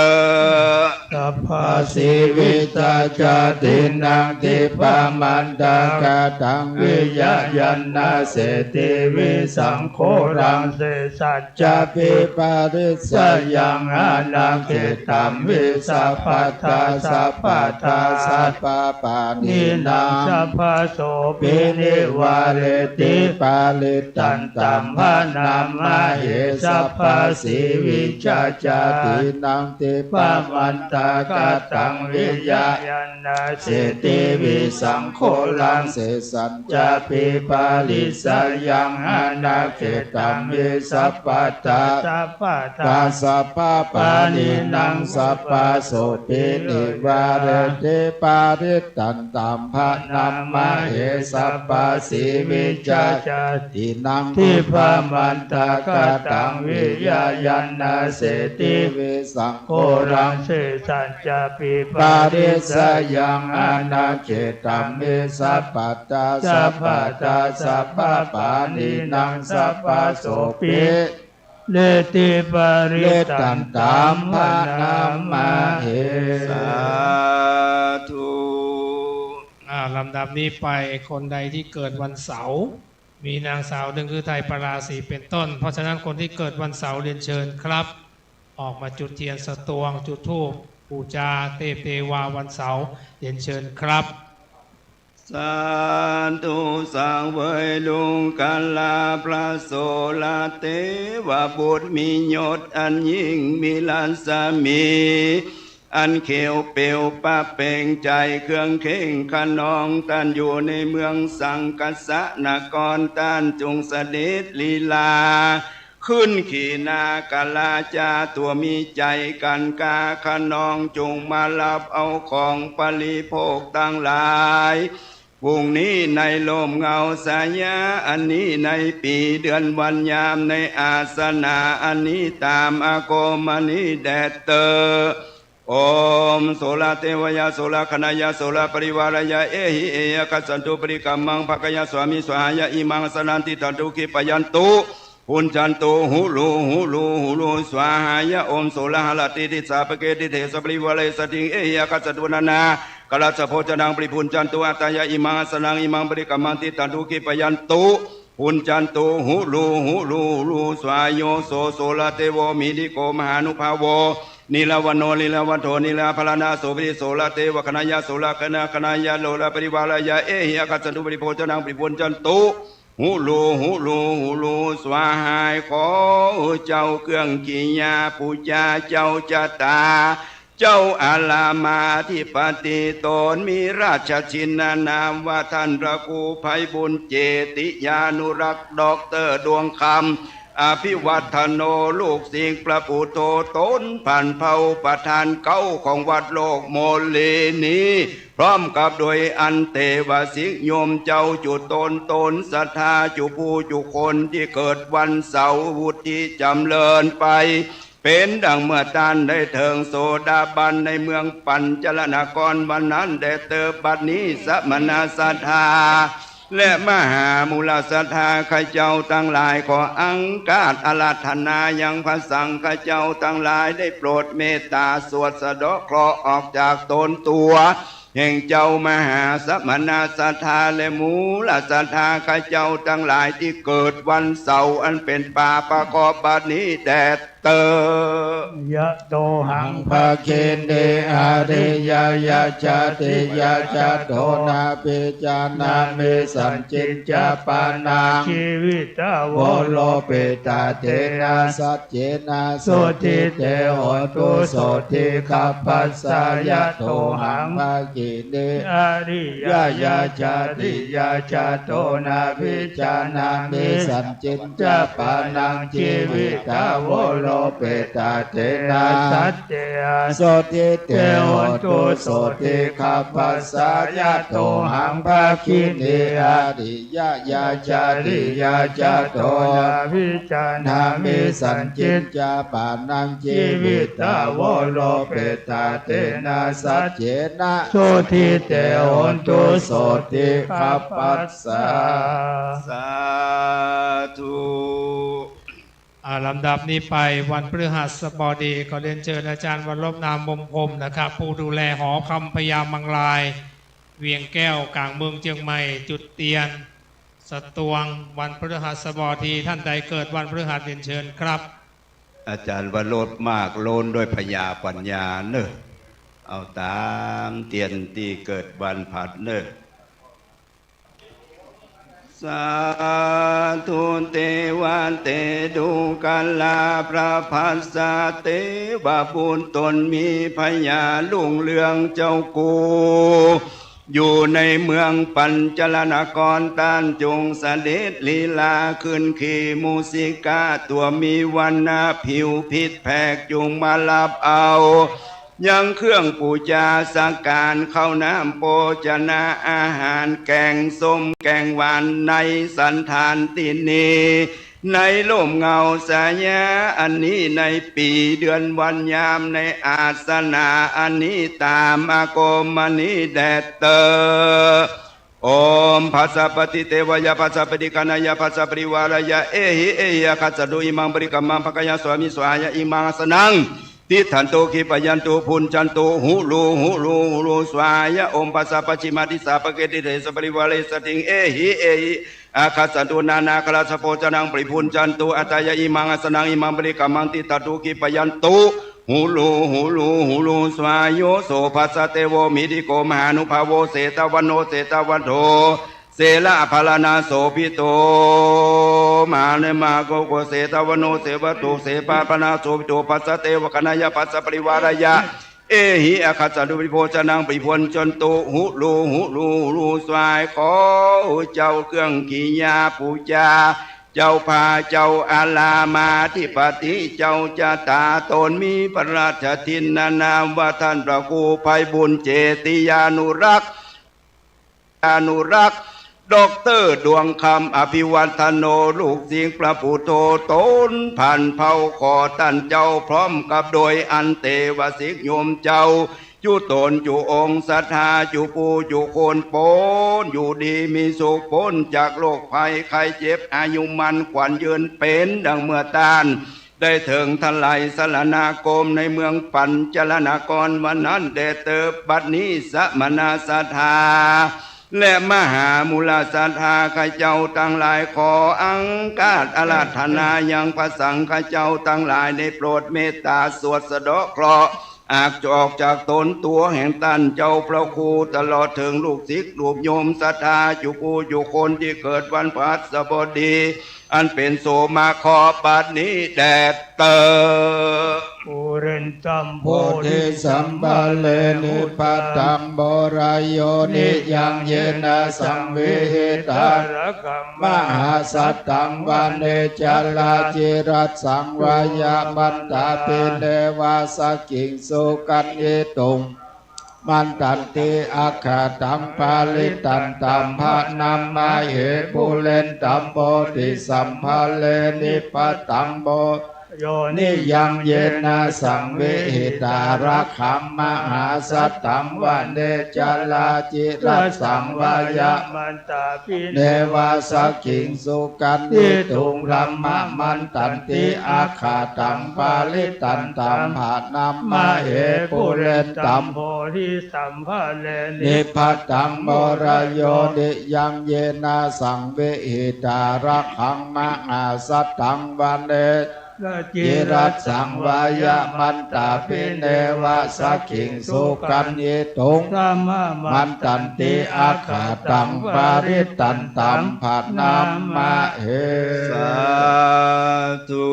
บ Sabbasīvicācātīnaṃ dibbamantagāthaṃ viya yaṃ na seti visaṅkhoraṃ sesañca viparisayaṃ anakkhettaṃ vi sabbadā sabbadā sabbapāṇinaṃ sabbasopi nivāreti parittaṃ taṃ bhaṇāma he. Sabbasīvicācātīnaṃ dibbamantagāthaṃ viya yaṃ na seti visaṅkhoraṃ sesañca viparisayaṃ anakkhettaṃ vi sabbadā sabbadā sabbapāṇinaṃ sabbasopi nivāreti parittaṃ taṃ bhaṇāma he. Sabbasīvicācātīnaṃ dibbamantagāthaṃ viya yaṃ na seti visaṅkhoraṃ sesañca viparisayaṃ anakkhettaṃ vi sabbadā sabbadā sabbapāṇinaṃ sabbasopi neti parittaṃ taṃ bhaṇāma he. Sādhu. อ่า ลำดับนี้ไปคนใดที่เกิดวันเสาร์ มีนางสาวหนึ่งฤทัยปราศรีเป็นต้น เพราะฉะนั้นคนที่เกิดวันเสาร์เรียนเชิญครับ ออกมาจุดเทียนสตวง จุดธูป ปูชาเทพเทวาวันเสาร์ เรียนเชิญครับ สาธุ สังเวยลุงกะลา พระโสรเทวบุตร มียศอันยิ่ง มีรัศมี อันเขียวเปลวประเปล่ง ใช้เครื่องเข่งขนอง ท่านอยู่ในเมืองสังกัสสนคร ท่านจงเสด็จลีลา ขึ้นขีนากราชา ตัวมีใจกันกล้าขนอง จงมารับเอาของบริโภคทั้งหลาย พรุ่งนี้ในร่มเงาสายา อันนี้ในปีเดือนวันยาม ในอาสนะอันนี้ ตามอาโกมนี้แด่เติบ Om sola devaya sola gaṇaya sola parivārāya ehi eyyaṃ āgacchantu, parikkamaṃ bhāgayasvāmi, svāhāya imaṃ āsanaṃ tiṭṭhantu, khippayantū bhuñjantu, hulu hulu hulu svāhāya. Om sola haratī disā pacce, diṭṭhe saparivārese saddhiṃ ehi āgacchantu, anākulā karassa bhojanaṃ paribhuñjantu, atthāya imaṃ āsanaṃ imaṃ parikkamaṃ tiṭṭhantu, khippayantū bhuñjantu, hulu hulu hulu svāhāya. Yo so sola devo mahiddhiko mahānubhāvo nīlavanto nīlavanto nīlaābharanā, so paṭi sola devagaṇā sola gaṇā gaṇā sola parivārāya ehi āgacchantu, paribhojanaṃ paribhuñjantu, hulu hulu hulu svāhāya. ขอเจ้าเครื่องกิริยาปูชา เจ้าชะตา เจ้าอารามอธิปติ ตนมีราชทินนานามว่าท่านพระครูไพบูลย์ เจติยานุรักษ์ ด็อกเตอร์ ดวงคำ อภิวัฒโน ลูกศิษย์พระปุโธ ตนผ่านเผ่าประธานเก้าของวัดโลกโมลีนี้ พร้อมกับโดยอันเตวสิกโยมเจ้าจุตนตน ศรัทธาจุผู้จุคนที่เกิดวันเสาร์พุธที่จำเริญไป เป็นดังเมื่อต้านได้เถิงโสดาบันในเมืองปัญจลนคร วันนั้นแด่เติบบัดนี้ สมณะศรัทธา และมหามูลศรัทธาข้าเจ้าทั้งหลาย ขออังคาสอาราธนายังพระสังฆเจ้าทั้งหลาย ได้โปรดเมตตาสวดสะเดาะเคราะห์ออกจากตนตัว แห่งเจ้ามหาสมณะศรัทธาและมูลศรัทธาข้าเจ้าทั้งหลายที่เกิดวันเสาร์อันเป็นปาปะเคราะห์บัดนี้แด่ Yato haṃ bhagini ariyāya jātiyā jāto nābhijānāmi sañcicca pāṇaṃ jīvitā voropetā tena saccena sotthi te hotu sotthi gabbhassa. Yato haṃ bhagini ariyāya jātiyā jāto nābhijānāmi sañcicca pāṇaṃ jīvitā voropetā tena saccena sotthi te hotu sotthi gabbhassa. Yato haṃ bhagini ariyāya jātiyā jāto nābhijānāmi sañcicca pāṇaṃ jīvitā voropetā tena saccena sotthi te hotu sotthi gabbhassa. Sādhu. อ่า ลำดับนี้ไป วันพฤหัสบดี ขอเรียนเชิญอาจารย์วรบ นามวงศ์พรหมนะครับ ผู้ดูแลหอคำพญามังราย เวียงแก้ว กลางเมืองเชียงใหม่ จุดเตียน สตวง วันพฤหัสบดี ท่านใดเกิดวันพฤหัสเรียนเชิญครับ อาจารย์วรบ มากล้นด้วยพญาปัญญาเนอะ เอาตามเตียนตี้เกิดวันพฤหัสเนอะ สาธุ เตวะเต ดูกรา พระภัสสะ เตวบุตรตนมีพญารุ่งเรืองเจ้ากู อยู่ในเมืองปัญจลนคร ต้านจงเสด็จลีลาขึ้นขี่มูสิกา ตัวมีวรรณะผิวพิษแผก จงมารับเอา ยังเครื่องปูจาสักการ ข้าวน้ำโภชนะอาหาร แกงส้มแกงหวาน ในสันถานที่นี้ ในร่มเงาสายาอันนี้ ในปีเดือนวันยาม ในอาสนะอันนี้ ตามอาคมอันนี้แด่เตอ Om phassa pattidevāya phassa paṭiggaṇhāya phassa parivārāya ehi ehi āgacchantu imaṃ paṭikkamantu bhāgayaṃ svāmi svāhāya imaṃ āsanaṃ tiṭṭhantu khippayantu bhuñjantu hulu hulu hulu svāhāya. Om phassa pacchimādisā pacchimādisā parivārāya saddhiṃ ehi ehi āgacchantu nānākārassa bhojanaṃ paribhuñjantu atthāya imaṃ āsanaṃ imaṃ paṭikkamantu tiṭṭhantu khippayantu hulu hulu hulu svāhāya. Yo so phassa devo mahiddhiko mahānubhāvo jetavano jetavano jinapaṇṇasobhito mahānemago ko jetavano jetavano jinapaṇṇasobhito phassa devaganāya phassa parivārāya ehi āgacchantu paribhuñjanaṃ paribhuñjantu hulu hulu hulu svāhāya. ขอเจ้าเครื่องกิริยาปูจา เจ้าป่าเจ้าอารามอธิปติ เจ้าชะตาตน มีพระราชทินนามว่าท่านพระครูไพบูลย์เจติยานุรักษ์ อนุรักษ์ ด็อกเตอร์ดวงคำ อภิวัฒโน ลูกศิษย์พระปุทโธ ตนพันเผ่าขอท่านเจ้าพร้อมกับโดยอันเตวสิกโยมเจ้า จุตนจุองค์ศรัทธาจุผู้จุคน พ้นอยู่ดีมีสุข พ้นจากโรคภัยไข้เจ็บ อายุมั่นขวัญยืน เป็นดังเมื่อต้าน ได้เถิงทลายสรณาคมในเมืองปัญจลนคร วันนั้นแด่เตอ บัดนี้สมณศรัทธา และมหามูลศรัทธาข้าเจ้าทั้งหลาย ขออังคาสอาราธนายังพระสังฆเจ้าทั้งหลาย ได้โปรดเมตตาสวดสะเดาะเคราะห์ อาจจะออกจากตนตัวแห่งต้านเจ้าพระครู ตลอดถึงลูกศิษย์ลูกโยมศรัทธาจุผู้จุคนที่เกิดวันพฤหัสบดี อันเป็นโสมะเคราะห์บัดนี้แด่เตอ Pūrentu bodhisambhare nipataṃ pūrayo niyaṃ yena saṃvihitvā sāvakaṃ mahāsattaṃ vane carācirasaṃ vāya mantāpi neva sakkiṃ sukhaṃ ituṃ mantanti āgataṃ parittaṃ tamhānaṃ mahe pūrentu bodhisambhare nipataṃ pūrayo niyaṃ yena saṃvihitvā sāvakaṃ mahāsattaṃ vane carācirasaṃ vāya mantāpi neva sakkiṃ sukhaṃ ituṃ brahmā mantanti āgataṃ parittaṃ tamhānaṃ mahe pūrentu bodhisambhare nipataṃ pūrayo niyaṃ yena saṃvihitvā sāvakaṃ mahāsattaṃ vane Cirasaṃ vāyamantā bhinneva sakkhiṃ sukhaṃ ituṃ. Sammamantanti akkhataṃ parittantaṃ bhaṇāma he. Sādhu.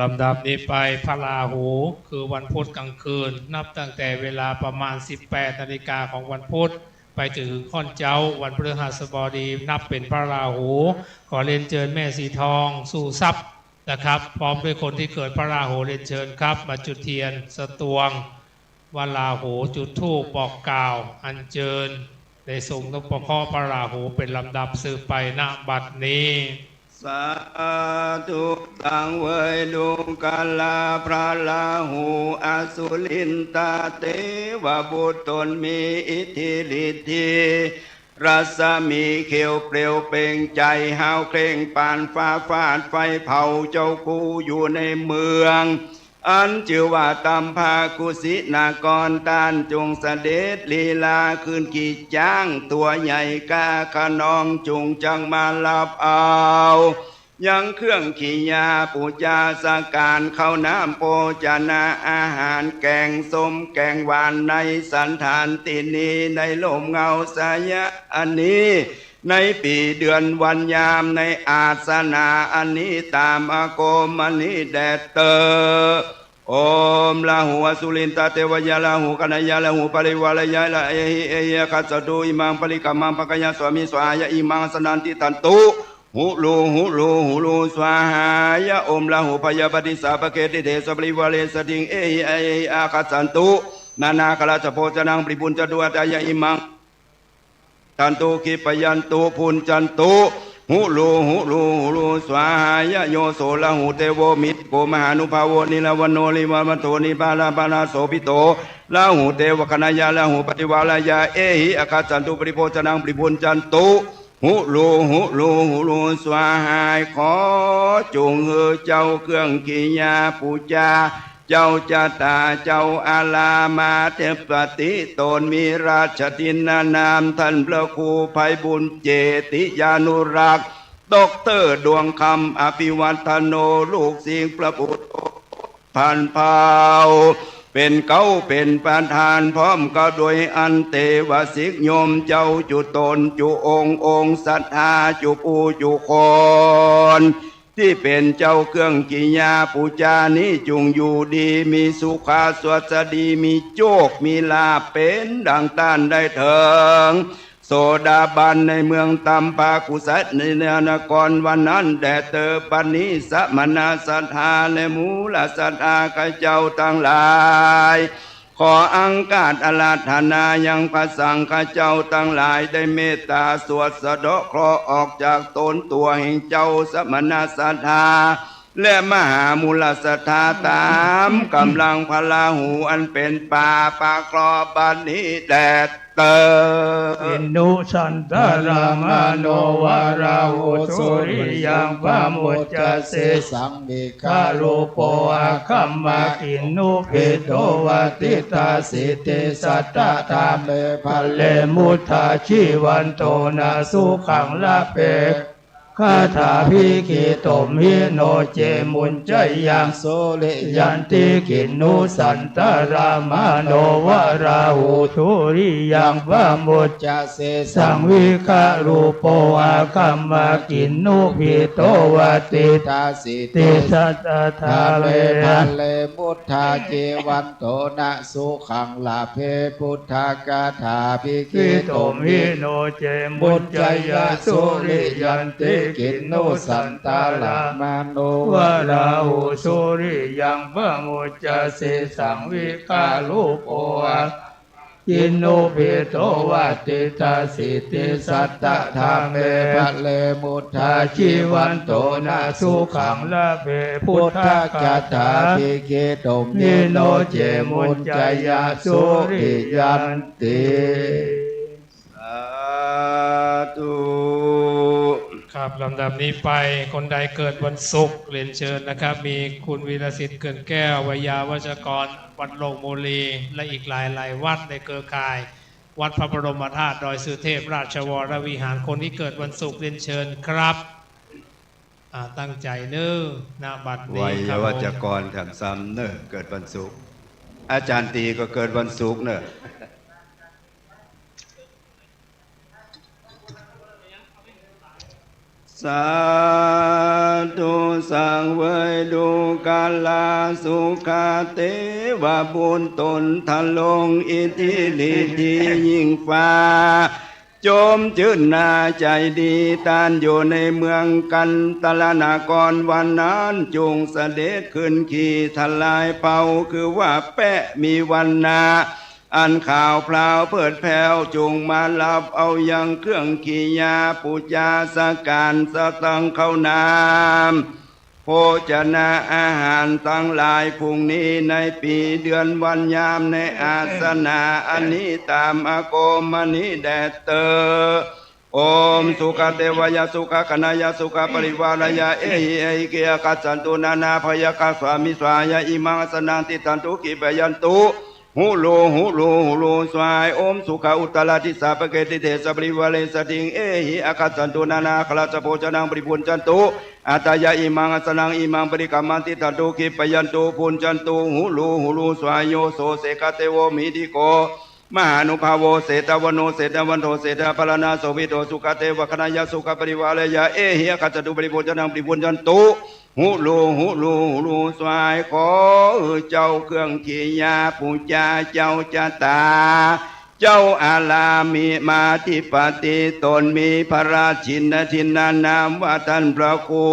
ลำดับนี้ไปพระราหูคือวันพุธกลางคืน นับตั้งแต่เวลาประมาณ สิบแปดนาฬิกาของวันพุธ ไปจนถึงค่อนเจ๊าวันพฤหัสบดี นับเป็นพระราหู ขอเรียนเชิญแม่สีทอง สู่ทรัพย์นะครับ พร้อมด้วยคนที่เกิดพระราหู เรียนเชิญครับ มาจุดเทียนสตวงพระราหู จุดธูปบอกกล่าว อัญเชิญ ได้ทรงนพเคราะห์พระราหูเป็นลำดับสืบไป ณ บัดนี้ Sādhu. สังเวย ดูกราพระราหู อสุรินทาเทวบุตรตนมีอิทธิฤทธิ รัศมีเขียวเปลวเปล่ง ใจห้าวเคร่งปานฟ้าฟาดไฟเผา เจ้าคู่อยู่ในเมือง อันชื่อว่าตำพากุสินากร ต้านจงเสด็จลีลาขึ้นขี่ช้างตัวใหญ่ กล้าคะนองจุงจักมารับเอา ยังเครื่องกิริยาปูจาสักการ ข้าวน้ำโภชนะอาหาร แกงส้มแกงหวาน ในสันถานที่นี้ ในร่มเงาสายะอันนี้ ในปีเดือนวันยาม ในอาสนะอันนี้ ตามอาคมอันนี้แด่เตอ Om Rāhu Asurindatevayā Rāhu Kaṇhāya Rāhu Parivārāya Rāhu Ehi Ehi Ākassantu. Imaṃ parikkhamam pakkhayasvāmi svāhāya. Imaṃ āsanaṃ tiṭṭhantu. Hulu hulu hulu svāhāya. Om Rāhu Bhayapādi Sābhake Diṭṭhesa Parivāre Saddhiṃ Ehi Ehi Ākassantu. Nānākārañca bhojanaṃ paribhuñjantu atthāya imaṃ dantu khippayantu bhuñjantu. Hulu hulu hulu svāhāya. Yo so Rāhu devo mittako mahānubhāvo nirāvaro nirvānavanto nibbānapānasobhito Rāhu Devagaṇhāya Rāhu Parivārāya Ehi Ākassantu paribhojanaṃ paribhuñjantu. Hulu hulu hulu svāhāya. ขอจงหื้อเจ้าเครื่องกิริยาปูจา เจ้าชะตาเจ้าอารามอธิปติ ตนมีราชทินนานาม ท่านพระครูไพบูลย์เจติยานุรักษ์ ด็อกเตอร์ดวงคำ อภิวัฒโน ลูกศิษย์พระพุทธพันเผ่า เป็นเก๊าเป็นประธาน พร้อมกับโดยอันเทวสิกโยมเจ้าจุตนจุองค์ องค์ศรัทธาจุผู้จุคน ที่เป็นเจ้าเครื่องกิริยาปูจานี้ จุงอยู่ดีมีสุขะ สวัสดี มีโชค มีลาภ เป็นดังต้านได้เถิง โสดาบันในเมืองตำพากุสินานคร วันนั้นแด่เตอ บัดนี้สมณะศรัทธาและมูลศรัทธาข้าเจ้าทั้งหลาย ขออังคาสอาราธนายังพระสังฆเจ้าทั้งหลาย ได้เมตตาสวดสะเดาะเคราะห์ออกจากตนตัวแห่งเจ้าสมณะศรัทธา และมหามูลศรัทธา ตามกำลังพระราหูอันเป็นป่า ปากคลอบัดนี้แด่เตอ Kinnughaṇḍu santarāmano varahu suriyaṃ pamuñcase saṃ vikhārūpo agamma kinnughaṇḍu paṭiṭṭhāsi. Te satthā dhāmē bale mudhā jīvanto na sukhaṃ labhe. Gāthābhigītuṃ hi no ce muñceyyaṃ suriyanti. Kinnughaṇḍu santarāmano varahu suriyaṃ pamuñcase saṃ vikhārūpo agamma kinnughaṇḍu paṭiṭṭhāsi. Te satthā dhāmē bale mudhā jīvanto na sukhaṃ labhe. Buddhagāthābhigītuṃ hi no ce muñceyyaṃ suriyanti. Kinnughaṇḍu santarāmano varahu suriyaṃ pamuñcase saṃ vikhārūpo agamma kinnughaṇḍu paṭiṭṭhāsi. Te satthā dhāmē bale mudhā jīvanto na sukhaṃ labhe. Buddhagāthābhigītuṃ hi no ce muñceyyaṃ suriyanti. Sādhu. ครับ ลำดับนี้ไปคนใดเกิดวันศุกร์เรียนเชิญนะครับ มีคุณวีรสิทธิ์ เกินแก้ว ไวยาวัจกร วัดโลกโมลี และอีกหลายๆ วัดในเครือข่าย วัดพระบรมธาตุดอยสุเทพราชวรวิหาร คนที่เกิดวันศุกร์เรียนเชิญครับ อ่าตั้งใจเนอะ ณ บัดนี้ ไวยาวัจกร ครับผม แถมซ้ำเนอะ เกิดวันศุกร์ อาจารย์ตีก็เกิดวันศุกร์เนอะ สาธุ สังเวย ดูกราสุขเตวบุตรตนทรงอิทธิฤทธิยิ่งฟ้า จมจื้นหน้าใจดี ต้านอยู่ในเมืองกันตรนคร วันนั้นจุ่งเสด็จขึ้นขี่ทลายเผ่า คือว่าแป๊ะมีวรรณะ อันขาวพลาวเผิดแผ้ว จุ่งมารับเอายังเครื่องกิริยาปูจาสักการะ สตังข้าวน้ำ โภชนะอาหารทั้งหลาย พรุ่งนี้ในปีเดือนวันยามในอาสนะอันนี้ ตามอาโกมนี้แด่เตอ โอม สุขเตวายะ สุขคณายะ สุขปริวารายะ เอหิ เอหิเก อาคัจฉันตุ นานาภัยคา สามิสวายะ อิมังอาสนัง ติฏฐันตุ ขีปะยันตุ หุลู หุลู หุลู สวาย โอม สุขอุตตรดิสาปะเกติเตสะปริวาเรสะติง เอหิ อาคัจฉันตุ นานาคาราสะโภชนัง ปริภุญจันตุ อัตตายะ อิมังอาสนัง อิมังปริกรรมัง ติฏฐันตุ ขีปะยันตุ ภุญจันตุ หุลู หุลู สวาย โยโส เสขเตโว มหิทธิโก มหานุภาโว เสตวโน เสตวันโท เสตพลนา โสภิโต สุขเตวคณายะ สุขปริวารายะ เอหิ อาคัจฉันตุ ปริภุญจันตัง ปริภุญจันตุ หุลู หุลู หุลู สวาย ขอเจ้าเครื่องกิริยาปูจา เจ้าจตา เจ้าอารามิมาธิปติ ตนมีพระราชชินนามว่าท่านพระครู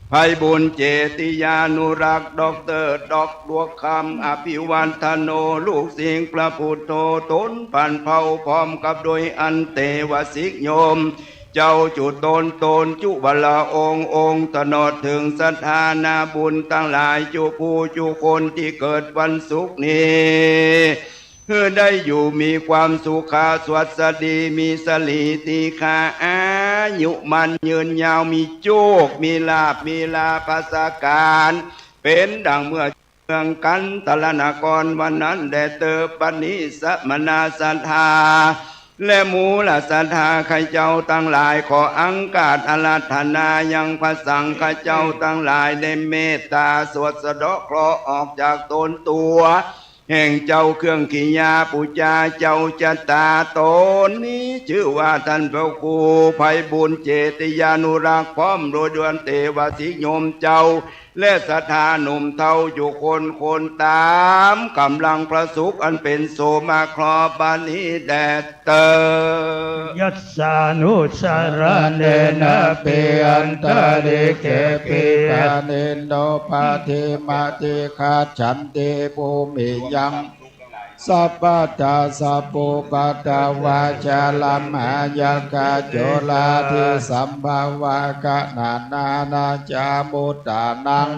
ไพบูลย์ เจติยานุรักษ์ ด็อกเตอร์ ด็อกดวงคำ อภิวัฒโน ลูกศิษย์พระพุทโธ ตนพันเผ่าพร้อมกับโดยอันเตวสิกโยม เจ้าจุตนตนจุวรองค์องค์ ตลอดถึงศรัทธานาบุญทั้งหลาย จุผู้จุคนที่เกิดวันศุกร์นี้ คือได้อยู่มีความสุขาสวัสดี มีสรีติขาอายุมั่นยืนยาว มีโชค มีลาภ มีลาภสการ เป็นดังเมื่อเมืองกันตรนคร วันนั้นแด่เตอ บัดนี้สมณะศรัทธา และหมู่ละศรัทธาข้าเจ้าทั้งหลาย ขออังคาสอาราธนายังพระสังฆเจ้าทั้งหลาย ได้เมตตาสวดสะเดาะเคราะห์ออกจากตนตัว แห่งเจ้าเครื่องกิริยาปูจา เจ้าจตาตนนี้ ชื่อว่าท่านพระครูไพบูลย์ เจติยานุรักษ์ พร้อมโดยดวนเตวสิกโยมเจ้า และศรัทธาหนุ่มเฒ่าอยู่คนคน ตามกำลังพระสุขอันเป็นโสมเคราะห์ บัดนี้แด่เตอ Yassānusaraṇena pi antarikkhē pi pāṇino paṭimati gacchanti bhūmiyaṃ sabbattha sabbupaddavā ca lamhāya ca corādi sambhavā gaṇanā nañca muttānaṃ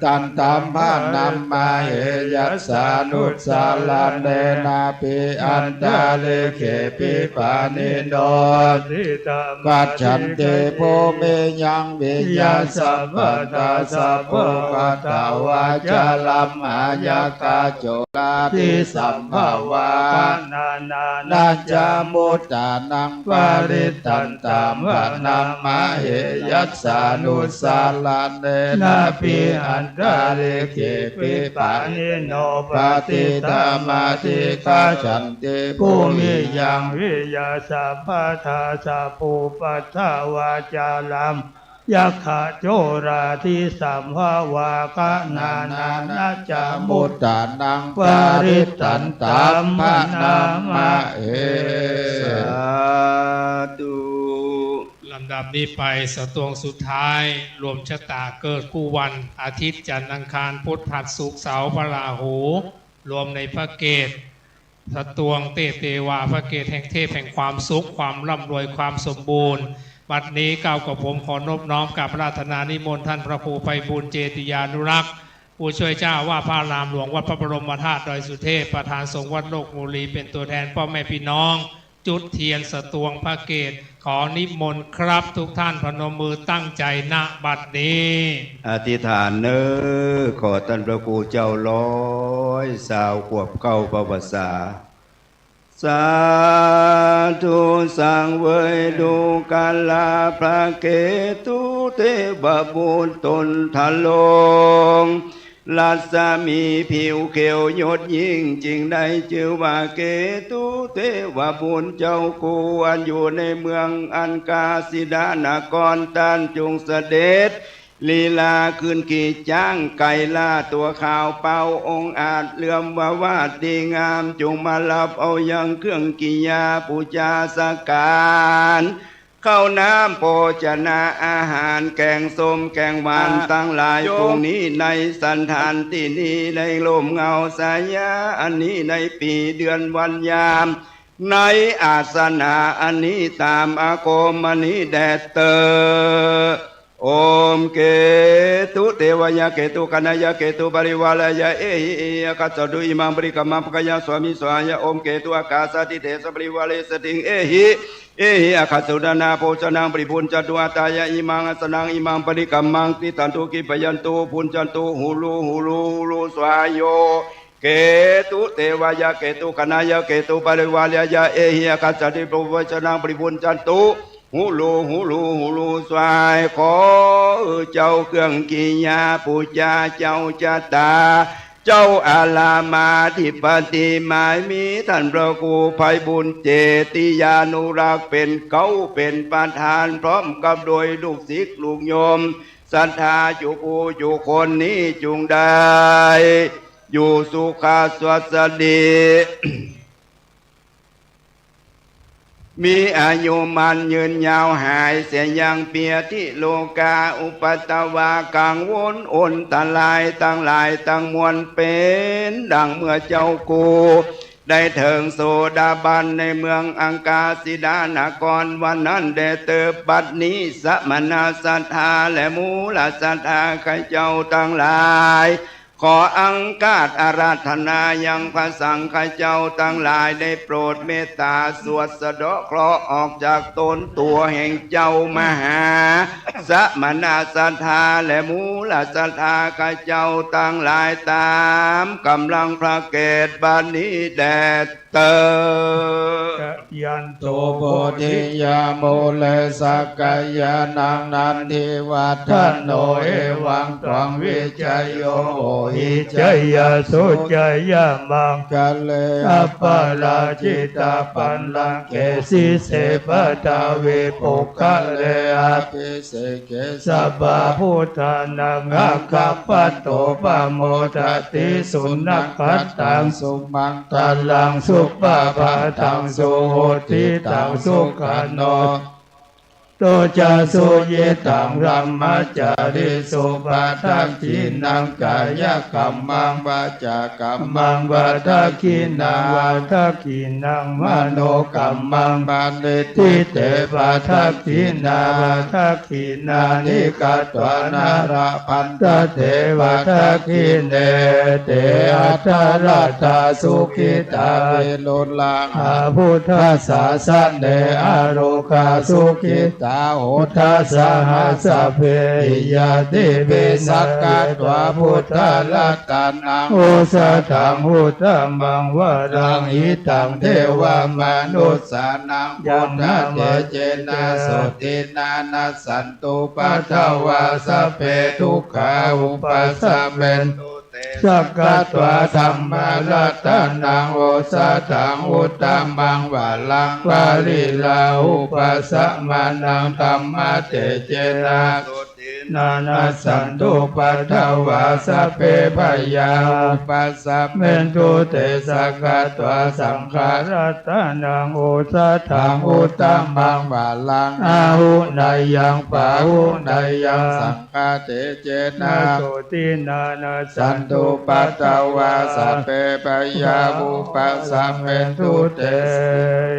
tantamānamāhe. Yassānusaraṇena pi antarikkhē pi pāṇino gacchanti bhūmiyaṃ viya sabbattha sabbupaddavā ca lamhāya ca corādi sambhavā gaṇanā nañca muttānaṃ parittantā bhaṇāma he. Yassānusaraṇena pi antarikkhē pi pāṇino paṭitamāti gacchanti bhūmiyaṃ viya sabbattha sabbupaddavā ca lamhāya ca corādi sambhavā gaṇanā nañca muttānaṃ parittantā bhaṇāma he. Sādhu. ลำดับนี้ไปสตวงสุดท้าย รวมชะตาเกิดคู่วันอาทิตย์ จันทร์ อังคาร พุธ พฤหัส ศุกร์ เสาร์ พระราหู รวมในพระเกศ สตวงเตเตวา พระเกศแห่งเทพแห่งความสุข ความร่ำรวย ความสมบูรณ์ บัดนี้เก้ากระผมขอนอบน้อมกราบอาราธนานิมนต์ท่านพระครูไพบูลย์ เจติยานุรักษ์ ผู้ช่วยเจ้าอาวาสพระอารามหลวงวัดพระบรมธาตุดอยสุเทพ ประธานสงฆ์วัดโลกมูลี เป็นตัวแทนพ่อแม่พี่น้อง จุดเทียนสตวงพระเกศ ขอนิมนต์ครับ ทุกท่านพนมมือตั้งใจ ณ บัดนี้ อธิษฐานเนอ ขอท่านพระครูเจ้าร้อยซาวขวบเข้าพรรษา สาธุ สังเวยดูกรา พระเกตุเทวบุตรตนทรง รัศมีผิวเขียวยศยิ่ง จึงได้ชื่อว่าเกตุเทวบุตรเจ้าคู่ อันอยู่ในเมืองอังคาสิดานคร ท่านจงเสด็จ ลีลาขึ้นขี่ช้างไก่ล่า ตัวขาวเปล่าองอาจ เลื่อมว่าวาดดีงาม จงมารับเอายังเครื่องกิริยาปูชาสักการ ข้าวน้ำโภชนาอาหาร แกงส้มแกงหวาน อ่ะ ทั้งหลาย โยม พรุ่งนี้ในสถานที่นี้ ในร่มเงาสายญาอันนี้ ในปีเดือนวันยาม ในอาสนะอันนี้ ตามอาคมอันนี้แด่เตอ Om Ketu Devāya Ketu Gaṇāya Ketu Parivārāya Ehi Akāsaṭṭhu Imaṃ Paṭikkamaṃ Bhaggayāsmi Svāhāya. Om Ketu Ākāsaṭṭhite Saparivāre Saddhiṃ Ehi Ehi Akāsaṭṭhu Nānābhojanaṃ Paribhuñjantu Atthāya Imaṃ Āsanaṃ Imaṃ Paṭikkamaṃ Tiṭṭhantu Khippayantū Bhuñjantu Hulu Hulu Hulu Svāhāya. Ketu Devāya Ketu Gaṇāya Ketu Parivārāya Ehi Akāsaṭṭhite Bhojanaṃ Paribhuñjantu Hulu Hulu Hulu Svāhāya. ขอเจ้าเครื่องกิริยาปูชา เจ้าชะตา เจ้าอารามาธิปติ หมายมีท่านพระครูไพบูลย์เจติยานุรักษ์ เป็นเก๊าเป็นประธาน พร้อมกับโดยลูกศิษย์ลูกโยม ศรัทธาจุผู้จุคนนี้ จุงได้ อยู่สุขสวัสดี มีอายุมั่นยืนยาว หายเสียยังเปียธิโรคาอุปัทวา กังวลอันตรายทั้งหลายทั้งมวล เป็นดังเมื่อเจ้ากูได้ถึงโสดาบันในเมืองอังคาสิดานคร วันนั้นแด่เตอ บัดนี้สมณะศรัทธาและมูลศรัทธาข้าเจ้าทั้งหลาย ขออังคาสอาราธนายังพระสังฆเจ้าทั้งหลาย ได้โปรดเมตตาสวดสะเดาะเคราะห์ออกจากตนตัวแห่งเจ้ามหา สมณะศรัทธาและมูลศรัทธาข้าเจ้าทั้งหลาย ตามกำลังพระเกศ บัดนี้แด่เตอ Jayanto bodhiyā mūle sakyānaṃ nandivaḍḍhano, evaṃ tvaṃ vijayo hohi jayassu jayamaṅgale, aparājitapallaṅke sīse paṭhavipokkhare abhiseke sabbabuddhānaṃ aggappatto pamodati. Sunakkhattaṃ sumaṅgalaṃ supabhātaṃ suhuṭṭhitaṃ sukhaṇo sumuhutto ca suyiṭṭhaṃ brahmacārisu, padakkhiṇaṃ kāyakammaṃ vācākammaṃ padakkhiṇaṃ, padakkhiṇaṃ manokammaṃ paṇidhī te padakkhiṇā, padakkhiṇāni katvāna labhantatthe padakkhiṇe. Te atthaladdhā sukhitā viruḷhā buddhasāsane, arogā sukhitā hotha saha sabbehi ñātibhi. Sakkatvā buddharatanaṃ osathaṃ uttamaṃ varaṃ, hitaṃ devamanussānaṃ buddhatejena sotthinā nassantupaddavā sabbe dukkhā vūpasamentu te. Sakkatvā dhammaratanaṃ osathaṃ uttamaṃ varaṃ, pariḷāhūpasamanaṃ dhammatejena sotthinā nassantupaddavā sabbe bhayā vūpasamentu te. Sakkatvā saṅgharatanaṃ osathaṃ uttamaṃ varaṃ, āhuneyyaṃ pāhuneyyaṃ saṅghatejena sotthinā nassantupaddavā sabbe bhayā vūpasamentu te.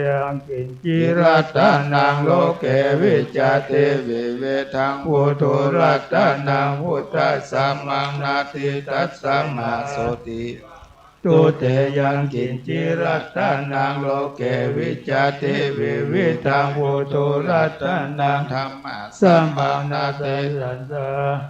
Yaṅkiñci ratanaṃ loke vijjati vividhaṃ puthu, ratanaṃ buddhasamaṃ natthi tasmā sotthī tu te yaṃ kiñci ratanaṃ loke vijjati vividhaṃ puthu ratanaṃ dhammasamaṃ natthi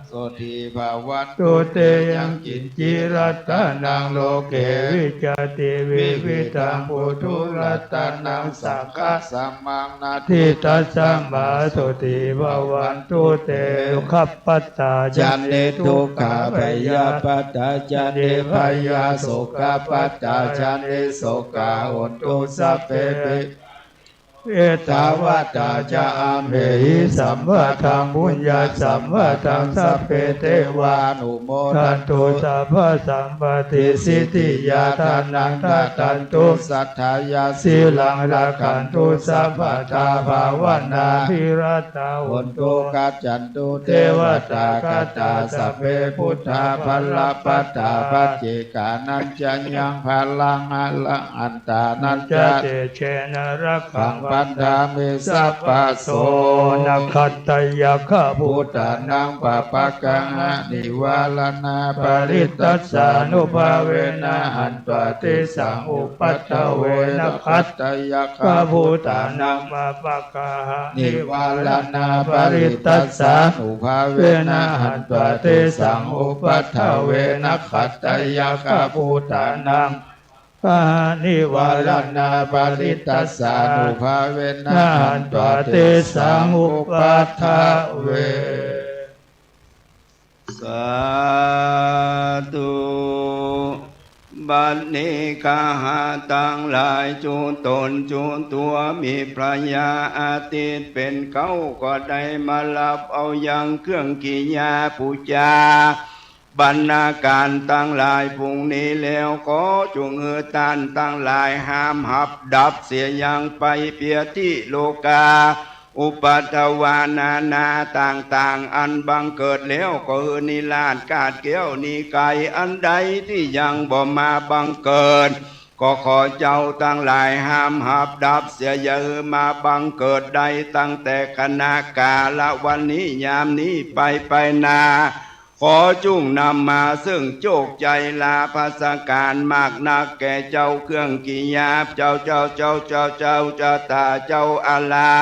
sotthī bhavantu te yaṃ kiñci ratanaṃ loke vijjati vividhaṃ puthu ratanaṃ saṅghasamaṃ natthi tasmā sotthī bhavantu te. Dukkhappattā ca niddukkhā bhayappattā ca nibbhayā sokappattā ca nissokā hontu sabbepi ettāvatā ca amhehi sambhataṃ puññasampadaṃ sabbe devānumodantu sabbasampattisiddhiyā. Dānaṃ dadantu saddhāya sīlaṃ rakkhantu sabbadā bhāvanābhiratā hontu gacchantu devatāgatā. Sabbe buddhā balappattā paccekānañca yaṃ balaṃ arahan tānañca tejena rakkhaṃ bandhāmi sabbaso. Nakkhattayakkhabhūtānaṃ pāpaggahanivāraṇā parittassānubhāvena hantvā tesaṃ upaddave. Nakkhattayakkhabhūtānaṃ pāpaggahanivāraṇā parittassānubhāvena hantvā tesaṃ upaddave. Nakkhattayakkhabhūtānaṃ pāpaggahanivāraṇā parittassānubhāvena hantvā tesaṃ upaddave. Sādhu. บัดนี้ข้าทั้งหลายจุตนจุตัว มีพระยาอาทิตย์เป็นเก๊า ก็ได้มารับเอายังเครื่องกิริยาปูจา บรรณาการทั้งหลายพรุ่งนี้แล้ว ขอจงหื้อต้านทั้งหลายห้ามหับดับเสียยัง ไปเปียธิโลกา อุปัทวานานาต่างๆ อันบังเกิดแล้ว ก็หื้อนิราศกาดแก้วนิกายอันใดที่ยังบ่มาบังเกิด ก็ขอเจ้าทั้งหลายห้ามหับดับเสีย อย่าหื้อมาบังเกิดได้ตั้งแต่ขณะกาละวันนี้ยามนี้ไปไปนา ขอจุ่งนำมาซึ่งโชคชัยลาภสการมากนักแก่เจ้าเครื่องกิริยา เจ้าเจ้าเจ้าเจ้าเจ้าชะตาเจ้าอารา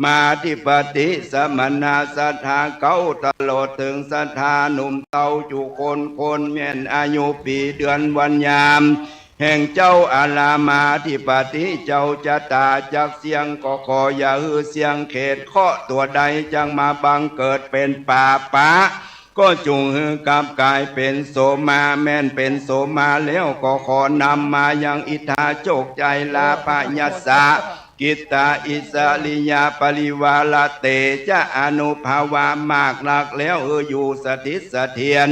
มาธิปติ สมณะศรัทธาเก๊า ตลอดถึงศรัทธาหนุ่มเฒ่าจุคนคน แม่นอายุปีเดือนวันยาม แห่งเจ้าอารามาธิปติเจ้าชะตาจักเสี้ยง ก็ขออย่าหื้อเสี้ยงเขตเคราะห์ตัวใดจักมาบังเกิดเป็นปาปะ ก็จุ่งหื้อกลับกลายเป็นโสมา แม่นเป็นโสมาแล้ว ก็ขอนำมายังอิทธาโชคชัยลาภยัสสะ กิตตาอิสริยาปริวาระเตจะอานุภาเวนะ มากนักแล้ว หื้ออยู่สถิตเสถียร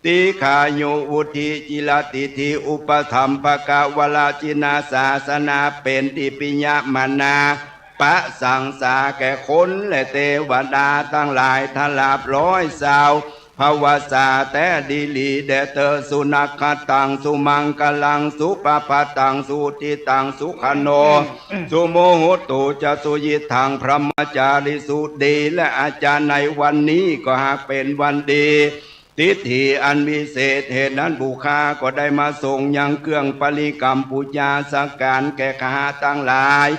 ทีฆายุ วุฒิ จิรดิฏฐิ อุปสัมภกะ วรชินาสาสนา เป็นทิพยมนาประสังสาแก่คนและเทวดาทั้งหลาย ถ้าลาภร้อยซาว ภวสาแต๊ดีหลีแด่เธอ สุนักขัตตัง สุมังคลัง สุปภาตัง สุอุทิตัง สุขโณ สุมุหุตตุจะ สุยิตถัง พรหมจาริสุ ดีและอาจารย์ ในวันนี้ก็หากเป็นวันดี ทิฏฐิอันวิเศษ เหตุนั้นผู้ข้าก็ได้มาส่งยังเครื่องบริกรรมปูจาสักการแก่ข้าทั้งหลาย